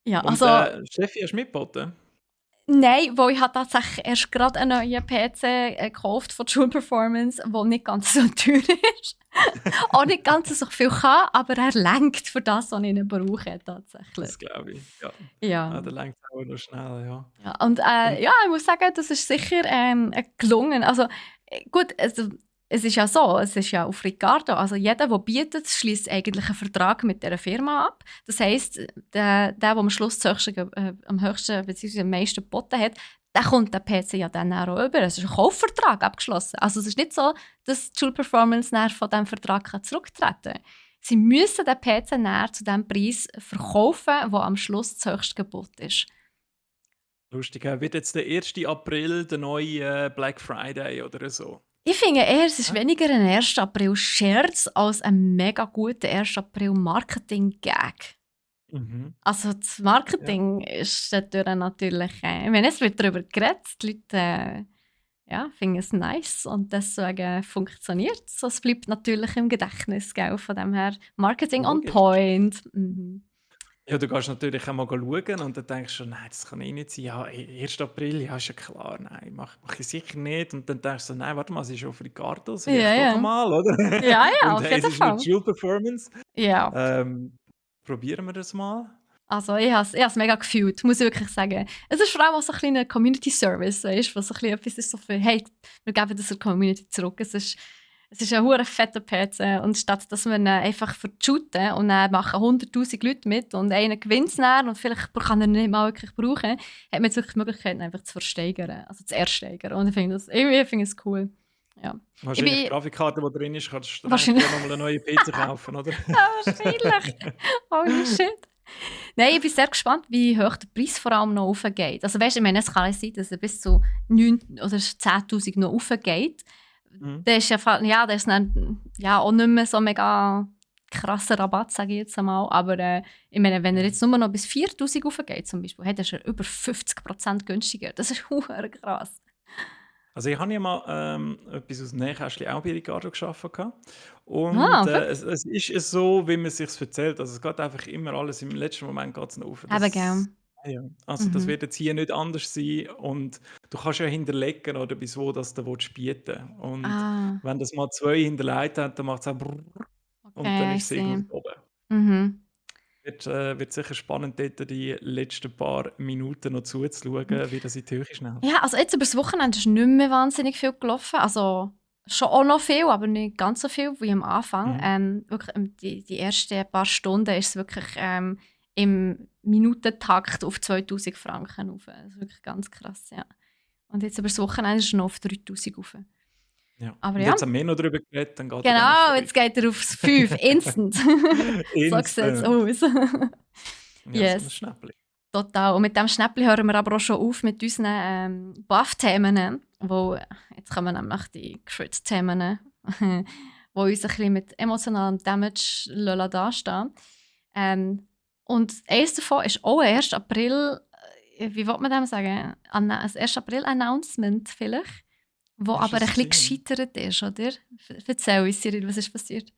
ja. Und Also, Steffi, hast du mitgeboten? nein, weil ich habe tatsächlich erst gerade einen neuen PC gekauft von Joule Performance, der nicht ganz so teuer ist. Auch nicht ganz so viel kann, aber er lenkt für das, was ich ihn brauche, tatsächlich. Das glaube ich, ja. Ja. Der lenkt auch noch schnell, ja. Ja, und ja, ich muss sagen, das ist sicher gelungen. Also gut, also, es ist ja so, es ist ja auf Ricardo. Also jeder, der bietet, schließt eigentlich einen Vertrag mit dieser Firma ab. Das heisst, der am Schluss am höchsten bzw. am meisten geboten hat, der kommt den PC ja dann auch über. Es ist ein Kaufvertrag abgeschlossen. Also es ist nicht so, dass Joule Performance dann von diesem Vertrag zurücktreten kann. Sie müssen den PC dann zu dem Preis verkaufen, der am Schluss das höchste Gebot ist. Lustig, wird jetzt der 1. April der neue Black Friday oder so? Ich finde eher, es ist weniger ein 1. April-Scherz als ein mega guter 1. April-Marketing-Gag. Mhm. Also das Marketing ist dadurch natürlich... ich meine, es wird darüber geredet, die Leute ja, finden es nice und deswegen funktioniert es. Es bleibt natürlich im Gedächtnis, gell? Von dem her Marketing on Logisch. point. Mhm. Ja, du gehst natürlich auch mal schauen und dann denkst du, nein, das kann eh nicht sein. Ja, 1. April, ja, ist ja klar, nein, mach ich sicher nicht. Und dann denkst du, nein, warte mal, es ist auf Ricardo, vielleicht Ja, doch ja. einmal, oder? Ja, ja, Und auf hey, es jeden ist nur Fall. Joule Performance. Ja. Probieren wir das mal. Also ich habe es mega gefühlt, muss ich wirklich sagen. Es ist vor allem auch so ein kleiner Community-Service, weißt, was so ein bisschen etwas ist so für, hey, wir geben das der Community zurück. Es ist ein hure fetter PC und statt dass wir ihn einfach shooten und dann machen 100'000 Leute mit und einer gewinnt es dann und vielleicht kann er ihn nicht mal wirklich brauchen, hat man jetzt wirklich die Möglichkeit, ihn einfach zu versteigern, also zu ersteigern. Und ich finde es cool. Ja. Wahrscheinlich die Grafikkarte, die drin ist, kannst du Wahrscheinlich. noch mal einen neuen PC kaufen, oder? Ja, wahrscheinlich. Holy shit. Nein, ich bin sehr gespannt, wie hoch der Preis vor allem noch aufgeht. Also weißt, ich meine, es kann sein, dass er bis zu 9.000 oder 10'000 noch aufgeht. Der ist ja, der ist dann ja auch nicht mehr so mega krasser Rabatt, sage ich jetzt einmal. Aber ich meine, wenn er jetzt nur noch bis 4'000 aufgeht zum Beispiel, ist er über 50% günstiger. Das ist hure krass. Also ich habe ja mal etwas aus dem Nähkästchen auch bei Ricardo gearbeitet. Und Okay. es ist so, wie man es sich erzählt. Also es geht einfach immer alles, im letzten Moment geht es noch auf. Eben gern. Ja. Also das wird jetzt hier nicht anders sein. Und du kannst ja hinterlegen, oder bis wo das du bieten willst. Und wenn das mal 2 hinterlegt hat, dann macht es auch brrr, und dann Okay, ist es irgendwo oben. Mhm. Wird sicher spannend, dort die letzten paar Minuten noch zuzuschauen, wie das in die Höhe schnell. Ja, also jetzt über das Wochenende ist nicht mehr wahnsinnig viel gelaufen. Also schon auch noch viel, aber nicht ganz so viel wie am Anfang. Wirklich, die ersten paar Stunden ist es wirklich im Minutentakt auf 2000 Franken rauf. Das ist wirklich ganz krass, ja. Und jetzt über das Wochenende ist es noch auf 3000 rauf. Ja. Aber Und ja. jetzt haben wir noch darüber geredet, dann geht Genau, jetzt geht er aufs 5, instant. So sieht es aus. Ja, so ein Schnäppli. Total. Und mit diesem Schnäppli hören wir aber auch schon auf mit unseren Buff-Themen, wo jetzt kommen nämlich die Crit-Themen, wo uns ein bisschen mit emotionalem Damage dastehen. Und eines davon ist auch ein 1. April, wie will man dem sagen? Ein 1. April-Announcement vielleicht, wo Ist aber ein es bisschen gewesen? gescheitert ist, oder? Erzähl uns, Cyril, was ist passiert?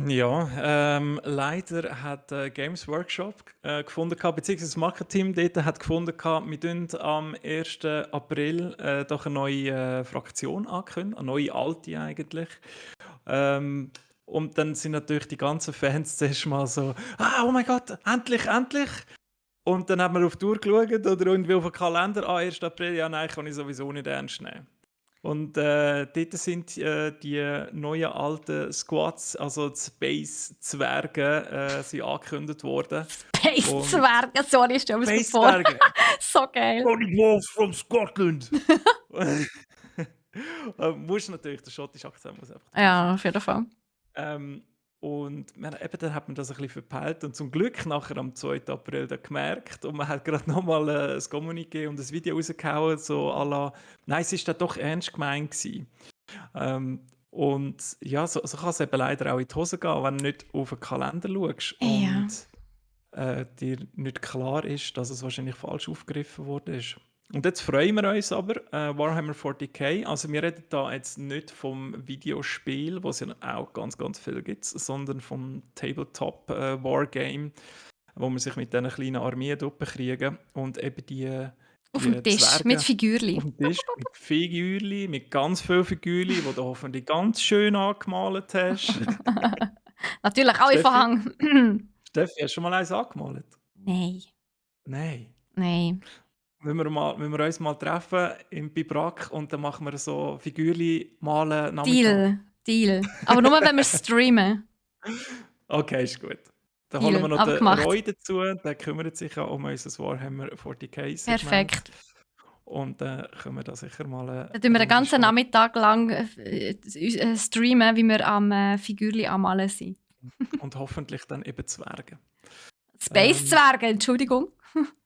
Ja, leider hat Games Workshop gefunden, beziehungsweise das Marketing dort hat gefunden, wir tun am 1. April doch eine neue Fraktion ankündigen, eine neue alte eigentlich. Und dann sind natürlich die ganzen Fans zuerst mal so, oh mein Gott, endlich, endlich. Und dann hat man auf die Uhr geschaut oder irgendwie auf den Kalender, 1. April, ja nein, kann ich sowieso nicht ernst nehmen. Und dort sind die neuen alten Squads, also die Space-Zwerge, sind angekündigt worden. Space-Zwerge, sorry, stell mir das vor. Space-Zwerge! So geil. Sonic Wolf from Scotland! Muss natürlich, der schottische Akzent muss einfach. Ja, auf jeden Fall. Und dann hat man das ein bisschen verpeilt und zum Glück nachher am 2. April dann gemerkt und man hat gerade nochmal ein Kommuniqué und ein Video rausgehauen, so à la, nein, es war dann doch ernst gemeint gewesen. Und ja, so kann es eben leider auch in die Hose gehen, wenn du nicht auf den Kalender schaust Ja. und dir nicht klar ist, dass es wahrscheinlich falsch aufgegriffen worden ist. Und jetzt freuen wir uns aber, Warhammer 40k, also wir reden da jetzt nicht vom Videospiel, wo es ja auch ganz, ganz viel gibt, sondern vom Tabletop-Wargame, wo man sich mit diesen kleinen Armeen bekriegen und eben die Auf dem Tisch, Zwerge mit Figürli. auf dem Tisch, mit Figürli, mit ganz vielen Figürli, die du hoffentlich ganz schön angemalt hast. Natürlich, alle Steffi? Vorhang. Steffi, hast du schon mal eins angemalt? Nein. Nein. Nein. Wenn wir uns mal treffen im Bibrak und dann machen wir so Figürli malen Nachmittag. Deal. Aber nur, wenn wir streamen. Okay, ist gut. Dann Deal, holen wir noch den abgemacht. Roy dazu, der kümmert sich ja um unser Warhammer 40k-Segment. Perfekt. Und dann können wir da sicher mal Dann tun wir den ganzen Nachmittag lang streamen, wie wir am Figürli anmalen sind. Und hoffentlich dann eben Zwerge. Space-Zwerge, Entschuldigung.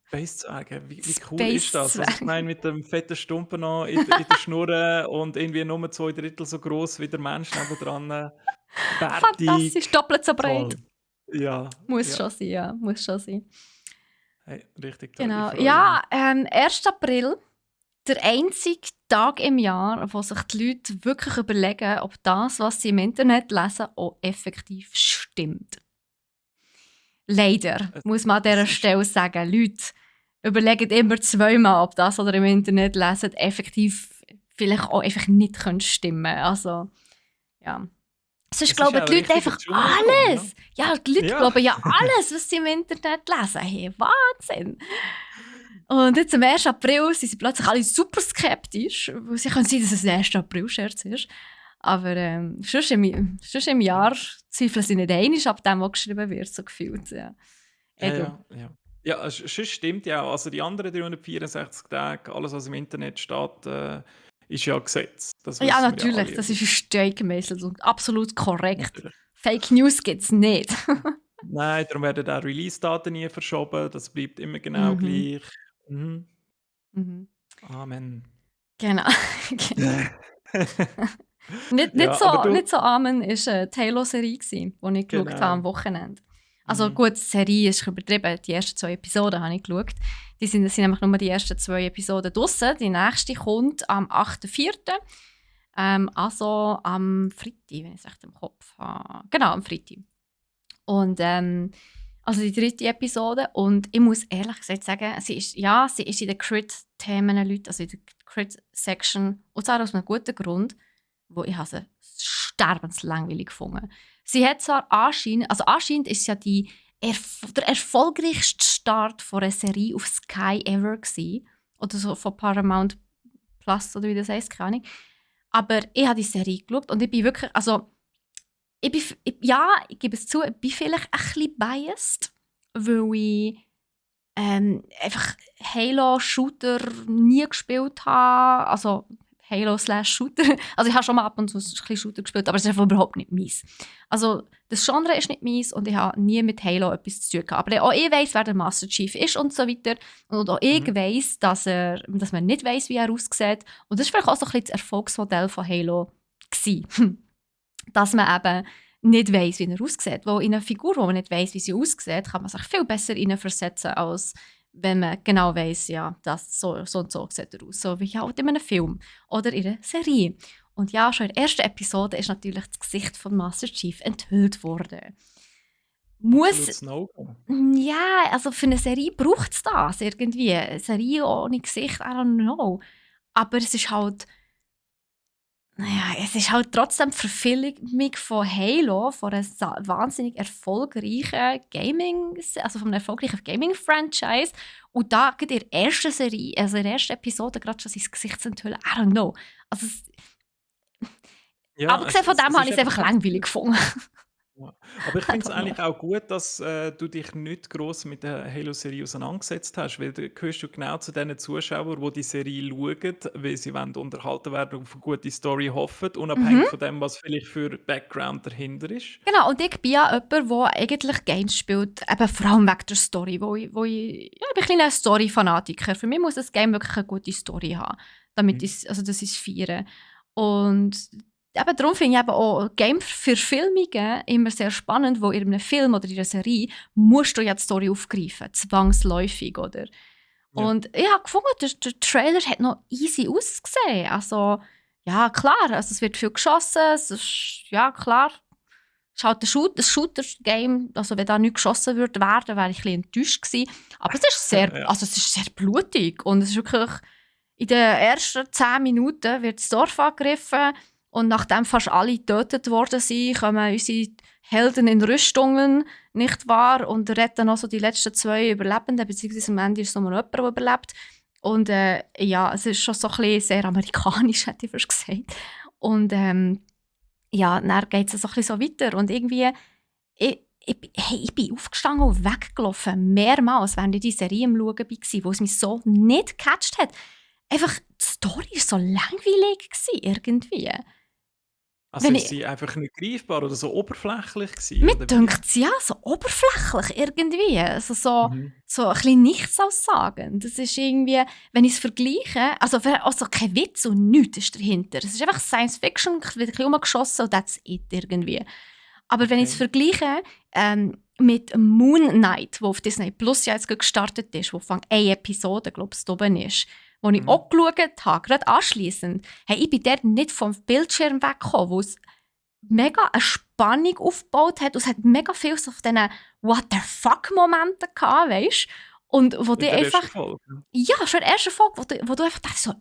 Space-Zwerge, wie cool ist das? Also ich Space-Zwerge. meine, mit dem fetten Stumpen noch in der Schnur und irgendwie nur 2/3 so gross wie der Mensch nebendran. Bärtig. Fantastisch, doppelt so breit. Toll. Ja. Muss schon sein, ja. Muss schon sein. Hey, richtig toll. Genau. Ich freue Ja, 1. April, der einzige Tag im Jahr, wo sich die Leute wirklich überlegen, ob das, was sie im Internet lesen, auch effektiv stimmt. Leider, muss man an dieser Stelle sagen. Leute, überlegt immer zweimal, ob das, was ihr im Internet lesen, effektiv vielleicht auch einfach nicht stimmen könnte. Also, ja. Sonst glauben die Leute einfach alles. Ja, die Leute glauben ja alles, was sie im Internet lesen. Hey, Wahnsinn! Und jetzt am 1. April sind sie plötzlich alle super skeptisch, weil sie können sehen, dass es ein 1. April-Scherz ist. Aber sonst im Jahr zweifeln sie nicht einig ab dem, was geschrieben wird, so gefühlt. Ja. Ja, sonst stimmt ja auch. Also die anderen 364 Tage, alles, was im Internet steht, ist ja Gesetz. Ja, natürlich. Ja, das ist steuergemäß und absolut korrekt. Natürlich. Fake News gibt es nicht. Nein, darum werden auch Release-Daten nie verschoben. Das bleibt immer genau gleich. Mhm. Amen. Genau. nicht so Amen war die Halo-Serie, die ich geschaut habe am Wochenende. Also gut, die Serie ist übertrieben. Die ersten 2 Episoden habe ich geschaut. Die sind nämlich nur die ersten 2 Episoden draussen. Die nächste kommt am 8.4. Also am Freitag, wenn ich es recht im Kopf habe. Genau, am Freitag. Und also die 3. Episode. Und ich muss ehrlich gesagt sagen, sie ist in den Crit-Themen, Leute, also in der Crit-Section, und zwar aus einem guten Grund, wo ich sie sterbenslangweilig gefunden. Sie hat zwar anscheinend ist es ja der erfolgreichste Start von einer Serie auf Sky ever gewesen. Oder so von Paramount Plus, oder wie das heisst, keine Ahnung. Aber ich habe die Serie geschaut und ich bin wirklich, also ich gebe es zu, ich bin vielleicht ein bisschen biased, weil ich einfach Halo-Shooter nie gespielt habe. Also Halo/Shooter. Also ich habe schon mal ab und zu ein bisschen Shooter gespielt, aber es ist einfach überhaupt nicht meins. Also das Genre ist nicht meins und ich habe nie mit Halo etwas zu tun gehabt. Aber auch ich weiss, wer der Master Chief ist und so weiter. Und auch ich weiss, dass man nicht weiss, wie er aussieht. Und das war vielleicht auch so ein bisschen das Erfolgsmodell von Halo gewesen. Dass man eben nicht weiss, wie er aussieht. Weil in einer Figur, wo man nicht weiss, wie sie aussieht, kann man sich viel besser hineinversetzen, als wenn man genau weiss, ja, das so und so sieht er aus. So wie halt in einem Film oder in einer Serie. Und ja, schon in der ersten Episode ist natürlich das Gesicht von Master Chief enthüllt worden. Ja, also für eine Serie braucht es das irgendwie. Eine Serie ohne Gesicht, I don't know. Aber es ist halt, naja, es ist halt trotzdem die Verfilmung von Halo, von einer wahnsinnig erfolgreichen also von einem erfolgreichen Gaming-Franchise. Und da geht in der ersten Serie, also in der ersten Episode, gerade schon sein Gesicht zu enthüllen, I don't know. Also, Ja, abgesehen von dem es habe ist ich es einfach einfach langweilig gefunden. ja. Aber ich I finde es don't know. eigentlich auch gut, dass du dich nicht gross mit der Halo-Serie auseinandergesetzt hast, weil da gehörst du genau zu den Zuschauern, die die Serie schauen, weil sie wollen unterhalten werden und auf eine gute Story hoffen, unabhängig Mhm. von dem, was vielleicht für Background dahinter ist. Genau, und ich bin ja jemand, der eigentlich Games spielt, eben vor allem wegen der Story, ja, ich bin ein kleiner Story-Fanatiker. Für mich muss das Game wirklich eine gute Story haben, damit Mhm. also das ist feiern. Und eben darum finde ich eben auch Game-Verfilmungen immer sehr spannend, wo in einem Film oder in einer Serie musst du ja die Story aufgreifen, zwangsläufig, oder? Ja. Und ich habe gefunden, der Trailer hat noch easy ausgesehen. Also, ja, klar, also es wird viel geschossen, es ist, ja, klar, es ist halt ein Shooter-Game, also wenn da nicht geschossen würde werden, wäre ich ein bisschen enttäuscht gewesen. Aber Ja. es ist sehr blutig und es ist wirklich, in den ersten 10 Minuten wird das Dorf angegriffen und nachdem fast alle getötet worden sind, kommen unsere Helden in Rüstungen, nicht wahr? Und retten noch so die letzten 2 Überlebenden, beziehungsweise am Ende ist es nur jemand, der überlebt. Und ja, es ist schon so ein bisschen sehr amerikanisch, hätte ich fast gesagt. Und ja, dann geht es so ein bisschen so weiter. Und irgendwie, ich bin aufgestanden und weggelaufen, mehrmals, während ich die Serie am Schauen war, wo es mich so nicht gecatcht hat. Einfach, die Story war so langweilig irgendwie. Also Wenn ist ich, sie einfach nicht greifbar oder so oberflächlich gewesen, mir oder wie? dünkt ja so oberflächlich irgendwie. Also Mhm. so ein bisschen nichts aussagend. Das ist irgendwie, wenn ich es vergleiche, also kein Witz und nichts ist dahinter. Es ist einfach Science Fiction, es wird ein bisschen rumgeschossen und that's it irgendwie. Aber wenn ich es Okay. vergleiche mit Moon Knight, wo auf Disney Plus ja jetzt gerade gestartet ist, wo von eine Episode, glaube ich, oben ist, wo ich Mhm. auch geschaut habe, gerade anschliessend, hey, ich bin dort nicht vom Bildschirm weggekommen, wo es mega eine Spannung aufgebaut hat und es hat mega viel so auf diesen What the fuck-Momenten gehabt, weißt du? Und wo In die der ersten einfach, Folge. Ne? ja, schon in der ersten Folge, wo du einfach denkst so,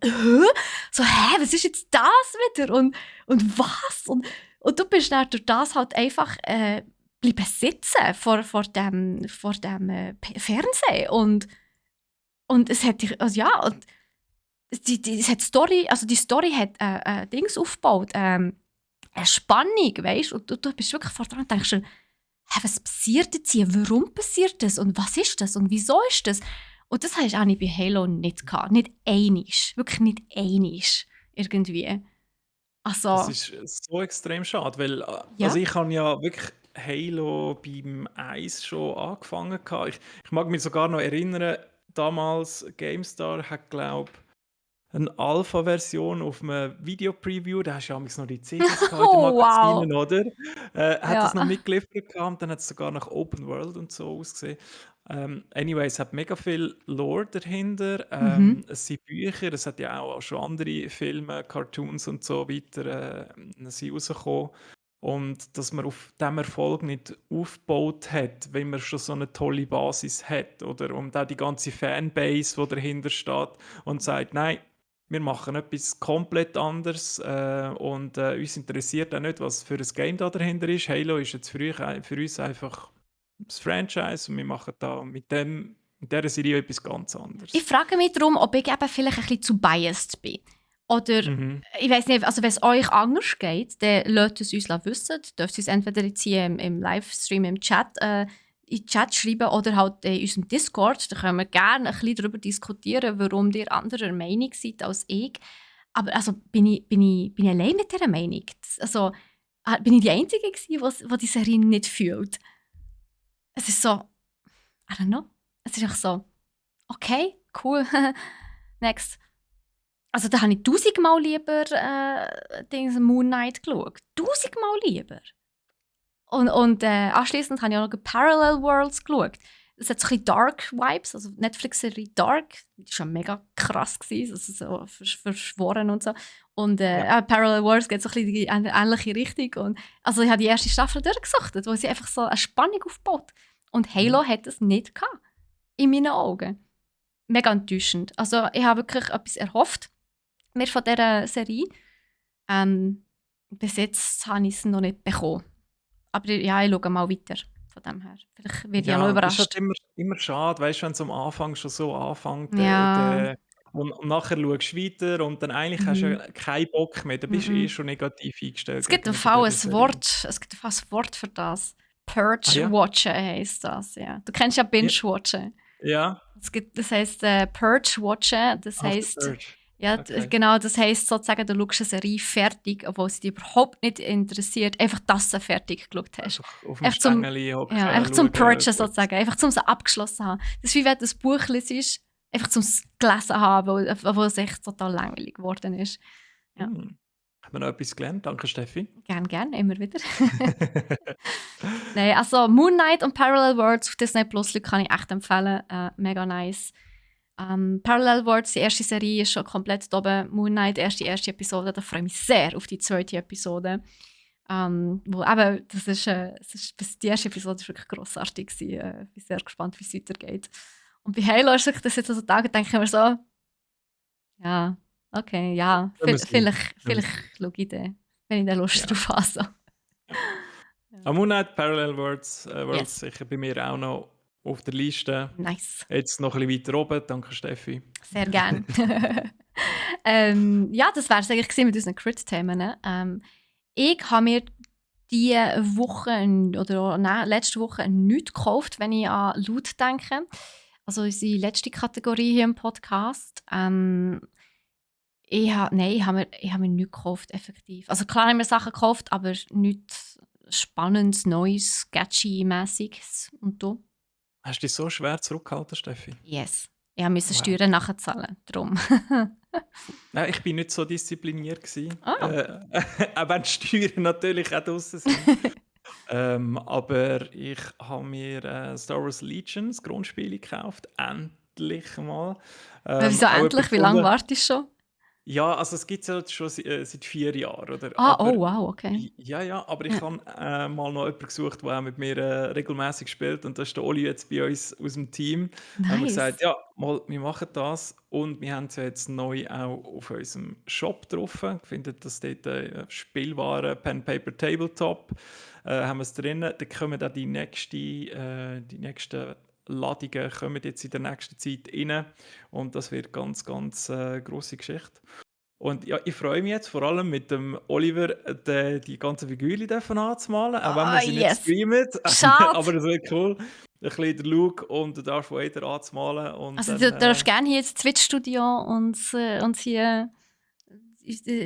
so, hä, was ist jetzt das wieder? Und was? Und du bist dann durch das halt einfach bleiben sitzen vor dem Fernsehen. Und es hat dich, also ja, und es hat Story, also die Story hat Dings aufgebaut, eine Spannung, weißt und du bist wirklich vor dran und denkst dir, hä, was passiert jetzt hier? Warum passiert das? Und was ist das? Und wieso ist das? Und das hast du auch nicht bei Halo nicht gehabt. Nicht einisch. Wirklich nicht einisch. Irgendwie. Das Also, ist so extrem schade, weil also ja. ich habe ja wirklich Halo beim Eis schon angefangen gehabt. Ich mag mich sogar noch erinnern, damals GameStar hat, glaube eine Alpha-Version auf einem Video-Preview, da hast du ja noch die CDs gehabt in den Oh, wow. Magazinen, oder? Hat das noch Ja. mitgeliefert gehabt und dann hat es sogar nach Open World und so ausgesehen. Anyway, es hat mega viel Lore dahinter. Mhm. Es sind Bücher, es hat ja auch schon andere Filme, Cartoons und so weiter sind rausgekommen. Und dass man auf diesem Erfolg nicht aufgebaut hat, wenn man schon so eine tolle Basis hat, oder? Und auch die ganze Fanbase, die dahinter steht und sagt, nein, wir machen etwas komplett anderes und uns interessiert auch nicht, was für ein Game da dahinter ist. Halo ist jetzt für uns einfach das Franchise und wir machen da mit dieser Serie etwas ganz Ich anderes. frage mich darum, ob ich eben vielleicht ein bisschen zu biased bin. Oder, Mhm. ich weiß nicht, also wenn es euch anders geht, dann lasst es uns wissen. Dürft ihr es entweder jetzt hier im Livestream, im Chat, in den Chat schreiben oder halt in unserem Discord. Da können wir gerne ein bisschen darüber diskutieren, warum ihr anderer Meinung seid als ich. Aber also, bin ich allein mit dieser Meinung? Also, bin ich die Einzige gewesen, die die Serie nicht fühlt? Es ist so, I don't know. Es ist einfach so, okay, cool, next. Also da habe ich tausendmal lieber Moon Knight geschaut. Tausendmal lieber. Und anschliessend habe ich auch noch Parallel Worlds geschaut. Es hat so ein bisschen Dark Vibes, also Netflix-Serie Dark. Die war schon mega krass, gewesen, also so verschworen und so. Und Ja. Parallel Worlds geht so ein bisschen in eine ähnliche Richtung. Und, also ich habe die erste Staffel durchgesuchtet, wo sie einfach so eine Spannung aufbaut. Und Halo Mhm. hat es nicht gehabt. In meinen Augen. Mega enttäuschend. Also ich habe wirklich etwas erhofft mir von dieser Serie. Ähm, bis jetzt habe ich es noch nicht bekommen. Aber ja, ich schaue mal weiter von dem her. Vielleicht werde ich ja noch Ja, das ist halt überrascht. immer schade, weißt du, wenn es am Anfang schon so anfängt, Ja, und nachher schaust du weiter und dann eigentlich hast du mhm, ja keinen Bock mehr. Du bist eh mhm. schon negativ eingestellt Es gibt im gegenüber Fall dieser ein Serie. Wort, es gibt ein Wort für das. Ah ja? Purge-Watchen heisst das, ja. Du kennst ja Ja, Binge-Watchen. ja? Das heisst Purge-Watchen, das After heisst, Purge. ja, Okay. genau, das heisst sozusagen, du schaust eine Serie fertig, obwohl sie dich überhaupt nicht interessiert, einfach, dass du sie fertig geschaut hast. Einfach auf dem Einfach zum, Stängeli ja, hocken, einfach zum schauen, Purgen gut. sozusagen, einfach zum sie abgeschlossen zu haben. Das ist wie wenn du ein Buch liest, einfach zum es gelesen haben, wo es echt total langweilig geworden ist. Ja, Hm. Haben wir noch etwas gelernt? Danke, Steffi. gern, immer wieder. Nein, also Moon Knight und Parallel Worlds auf Disney Plus kann ich echt empfehlen. Mega nice. Parallel Worlds, die erste Serie, ist schon komplett oben. Moon Knight, erste Episode, da freue ich mich sehr auf die zweite Episode. Wo eben, die erste Episode war wirklich grossartig. Ich bin sehr gespannt, wie es weitergeht. Und bei Halo ist das jetzt so Tage, denke ich mir so, ja, okay, ja, Können wir sehen. Können wir vielleicht sehen. schaue ich dann, wenn ich da Lust Ja. drauf habe. So. Ja. Ja. Moon Knight, Parallel Worlds Yes, sicher bei mir auch noch auf der Liste. nice. Jetzt noch ein bisschen weiter oben. Danke, Steffi. Sehr gern. Ja, das wäre es eigentlich gewesen mit unseren Crit-Themen. Ne? Ich habe mir diese Woche oder auch letzte Woche nichts gekauft, wenn ich an Loot denke. Also unsere letzte Kategorie hier im Podcast. Ich habe mir nichts gekauft, effektiv. Also klar habe ich mir Sachen gekauft, aber nichts Spannendes, Neues, Sketchy-mässiges. Und du? Hast du dich so schwer zurückgehalten, Steffi? Yes. Ich musste Wow. Steuern nachzahlen. Darum. Nein, ich bin nicht so diszipliniert gewesen. Ah. Auch wenn die Steuern natürlich auch draussen sind. Aber ich habe mir Star Wars Legion, das Grundspiel, gekauft. Endlich mal. Wieso Auch etwas endlich? Wie lange gefunden. wartest du schon? Ja, also es gibt es ja schon seit 4 Jahren, oder? Ah, Aber oh wow, okay. ja, aber ich Ja. habe mal noch jemanden gesucht, der auch mit mir regelmäßig spielt. Und das ist der Oli jetzt bei uns aus dem Team. Da haben wir gesagt, Nice. ja, mal, wir machen das. Und wir haben es ja jetzt neu auch auf unserem Shop drauf. Findet das dort Spielwaren, Pen, Paper, Tabletop. Haben wir es drin. Da kommen auch die nächsten Ladungen kommen jetzt in der nächsten Zeit rein. Und das wird ganz, ganz grosse Geschichte. Und ja, ich freue mich jetzt vor allem mit dem Oliver die ganzen Figürchen dürfen anzumalen, auch wenn wir Ah, sie nicht yes. streamen. Schade. Aber es wird cool. Ein bisschen der Luke und der Darth Vader anzumalen. Und Also dann, du darfst gerne hier ins Twitch-Studio und hier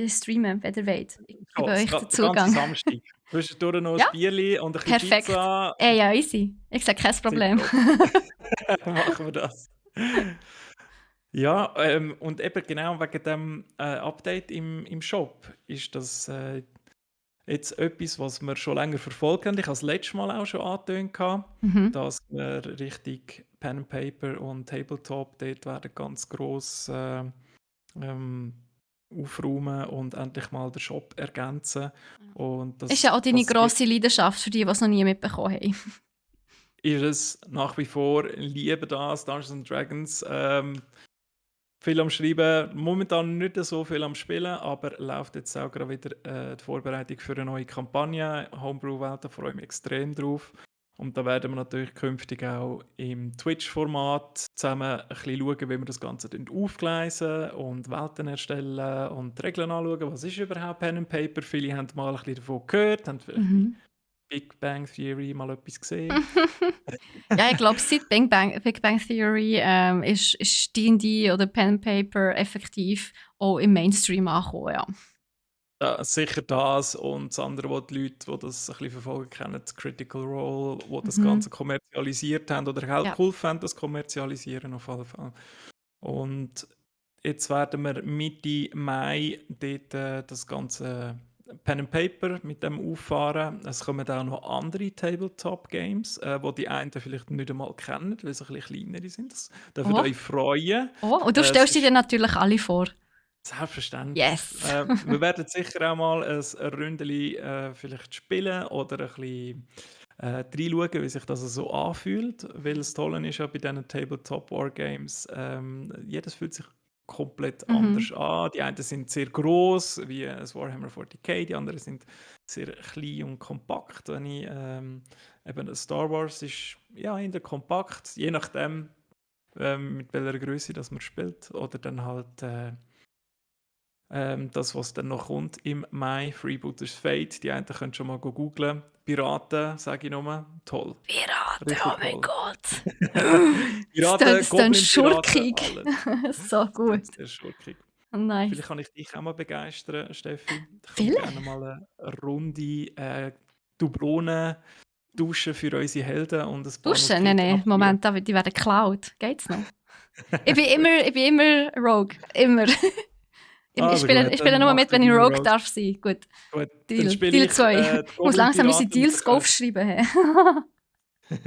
streamen, wenn ihr wollt. Ich gebe euch den den ganzen Zugang. Samstag. Zwischendurch noch Ja, ein Bierli und ein bisschen perfekt. Pizza. Ja, easy. Ich sage kein Problem. Tipptopp. Machen wir das. Ja, und eben genau wegen dem Update im Shop ist das jetzt etwas, was wir schon länger verfolgt haben. Ich habe es letztes Mal auch schon angetönt, Mhm. dass wir richtig Pen and Paper und Tabletop dort werden ganz gross ähm, aufräumen und endlich mal den Shop ergänzen. Und Ist das ja auch deine passiert, grosse Leidenschaft für die, die es noch nie mitbekommen haben. ist es nach wie vor, ich liebe das, Dungeons and Dragons. Viel am Schreiben, momentan nicht so viel am Spielen, aber läuft jetzt auch gerade wieder die Vorbereitung für eine neue Kampagne. Homebrew-Welt, da freue ich mich extrem drauf. Und da werden wir natürlich künftig auch im Twitch-Format zusammen ein bisschen schauen, wie wir das Ganze dann aufgleisen und Welten erstellen und die Regeln anschauen. Was ist überhaupt Pen and Paper? Viele haben mal ein bisschen davon gehört, haben vielleicht bei Mhm. Big Bang Theory mal etwas gesehen. Ja, ich glaube, seit Big Bang Theory ist D&D oder Pen and Paper effektiv auch im Mainstream angekommen, ja. Ja, sicher das und das andere, wo die Leute, die das ein bisschen verfolgen, kennen, das Critical Role, wo das Mhm. Ganze kommerzialisiert haben oder halt Ja. geholfen haben, das kommerzialisieren auf jeden Fall. Und jetzt werden wir Mitte Mai dort das ganze Pen and Paper mit dem auffahren. Es kommen auch noch andere Tabletop-Games, wo die einen vielleicht nicht einmal kennen, weil sie ein bisschen kleinere sind. Das dürft ihr Oh, euch freuen. oh. Und du Es stellst sie ist dir natürlich alle vor. selbstverständlich. Yes. Wir werden sicher auch mal ein Ründeli vielleicht spielen oder ein bisschen reinschauen, wie sich das so anfühlt. Weil das Tolle ist ja bei diesen Tabletop Wargames, jedes fühlt sich komplett Mhm. anders an. Die einen sind sehr groß, wie das Warhammer 40k, die anderen sind sehr klein und kompakt. Wenn ich, eben das Star Wars ist ja eher kompakt, je nachdem, mit welcher Größe das man spielt. Oder dann halt das, was dann noch kommt im Mai, Freebooters Fate. Die einen können schon mal googlen. Piraten, sage ich nur. Toll. Piraten, oh Richtig mein toll. Gott. Piraten, Das klingt Goblin-Piraten, schurkig. alles. So Sehr, gut. sehr schurkig. Vielleicht Nice. kann ich dich auch mal begeistern, Steffi. Ich komme gerne Vielleicht. mal eine Runde Dublonen duschen für unsere Helden und ein paar Duschen? Nein, Musketen nein. abfeuern. Moment, die werden geklaut. Geht's noch? Ich bin immer Rogue. Immer. Also gut, Ich spiele dann nur mach mit, du wenn ich deine Rogue Rogues. darf sein. Gut. Gut, dann Deal. spiele Deal ich 2. die Ich muss langsam unsere Goblin-Piraten mit Deals der Köch. aufschreiben. Hey.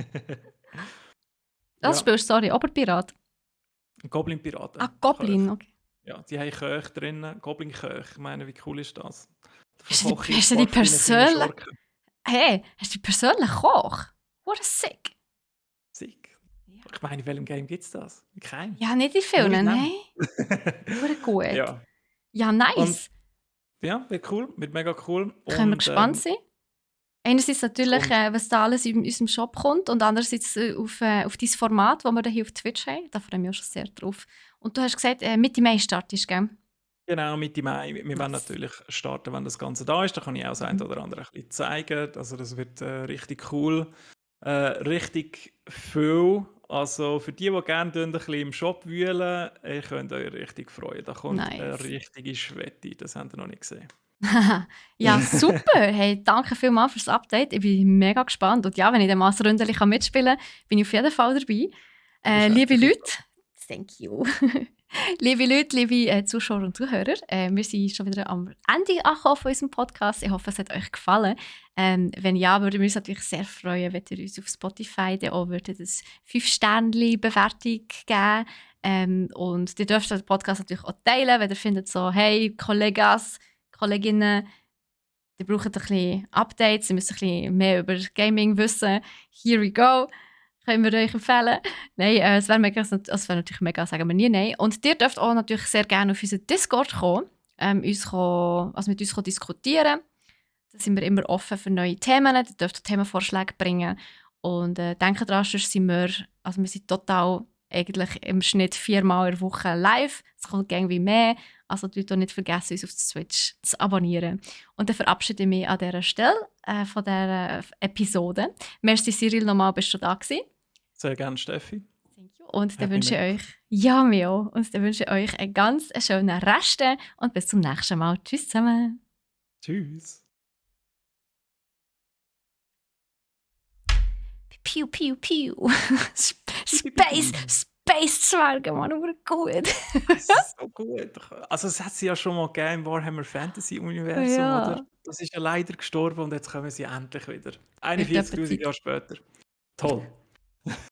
Das Ja, spielst du, sorry. Oberpirat. Goblin-Piraten. Ah, Köch. Goblin. Okay. Ja, die haben Köche drinnen. Goblin-Köch. Ich meine, wie cool ist das? Da verkoche ich Hast ein du die paar von deinen kleinen persönlich? Schurken. Hey, hast du die persönlich Koch? What a sick. Sick. Ja, Ich meine, in welchem Game gibt es das? Kein. ja nicht in Nur in vielen, dem. hey? Hure gut. Ja. Ja, Und nice. ja, wird cool, wird mega cool. Können wir Und gespannt sein. Einerseits es natürlich, kommt, was da alles in unserem Shop kommt und andererseits auf dein Format, das wir hier auf Twitch haben. Da freue ich mich auch schon sehr drauf. Und du hast gesagt, Mitte Mai startest, gell? genau, Mitte Mai. Wir werden Nice. natürlich starten, wenn das Ganze da ist. Da kann ich auch das eine Mhm. oder andere ein bisschen zeigen. Also das wird richtig cool. Richtig viel. Also für die gerne ein bisschen im Shop wühlen, ihr könnt euch richtig freuen. Da kommt eine Nice. richtige Schwette. Das habt ihr noch nicht gesehen. Ja, super. Hey, danke vielmals fürs Update. Ich bin mega gespannt. Und ja, wenn ich dann mal ein Ründchen mitspielen kann, bin ich auf jeden Fall dabei. Du bist Liebe herzlich Leute, willkommen. thank you. Liebe Leute, liebe Zuschauer und Zuhörer, wir sind schon wieder am Ende angekommen von unserem Podcast. Ich hoffe, es hat euch gefallen. Wenn ja, würden wir uns natürlich sehr freuen, wenn ihr uns auf Spotify dann auch würdet eine 5-Sterne-Bewertung geben. Und ihr dürft den Podcast natürlich auch teilen, wenn ihr findet so, hey, Kolleginnen, ihr braucht ein bisschen Updates, ihr müsst ein bisschen mehr über Gaming wissen. Here we go. Können wir euch empfehlen. Nein, es wäre natürlich mega, sagen wir nie nein. Und ihr dürft auch natürlich sehr gerne auf unseren Discord kommen, mit uns diskutieren. Da sind wir immer offen für neue Themen. Ihr dürft Themenvorschläge bringen. Und denkt daran, sonst sind wir sind total eigentlich im Schnitt 4-mal in der Woche live. Es kommt irgendwie mehr. Also tut nicht vergessen, uns auf Twitch zu abonnieren. Und dann verabschiede ich mich an dieser Stelle von dieser Episode. Merci Cyril, nochmal bist du da gewesen. Sehr gerne, Steffi. Thank you. Und dann Hat mich wünsche ich mega euch, ja, mir auch. Und dann wünsche ich euch einen ganz schönen Rest und bis zum nächsten Mal. Tschüss zusammen. Tschüss. Piu, piu, piu. Space-Zwerge, Mann, gut. Es ist so gut. Also es hat sie ja schon mal gegeben im Warhammer Fantasy Universum, oder? Ja, Das ist ja leider gestorben und jetzt kommen sie endlich wieder. wird etwa 41.000 Zeit. Jahre später. Toll.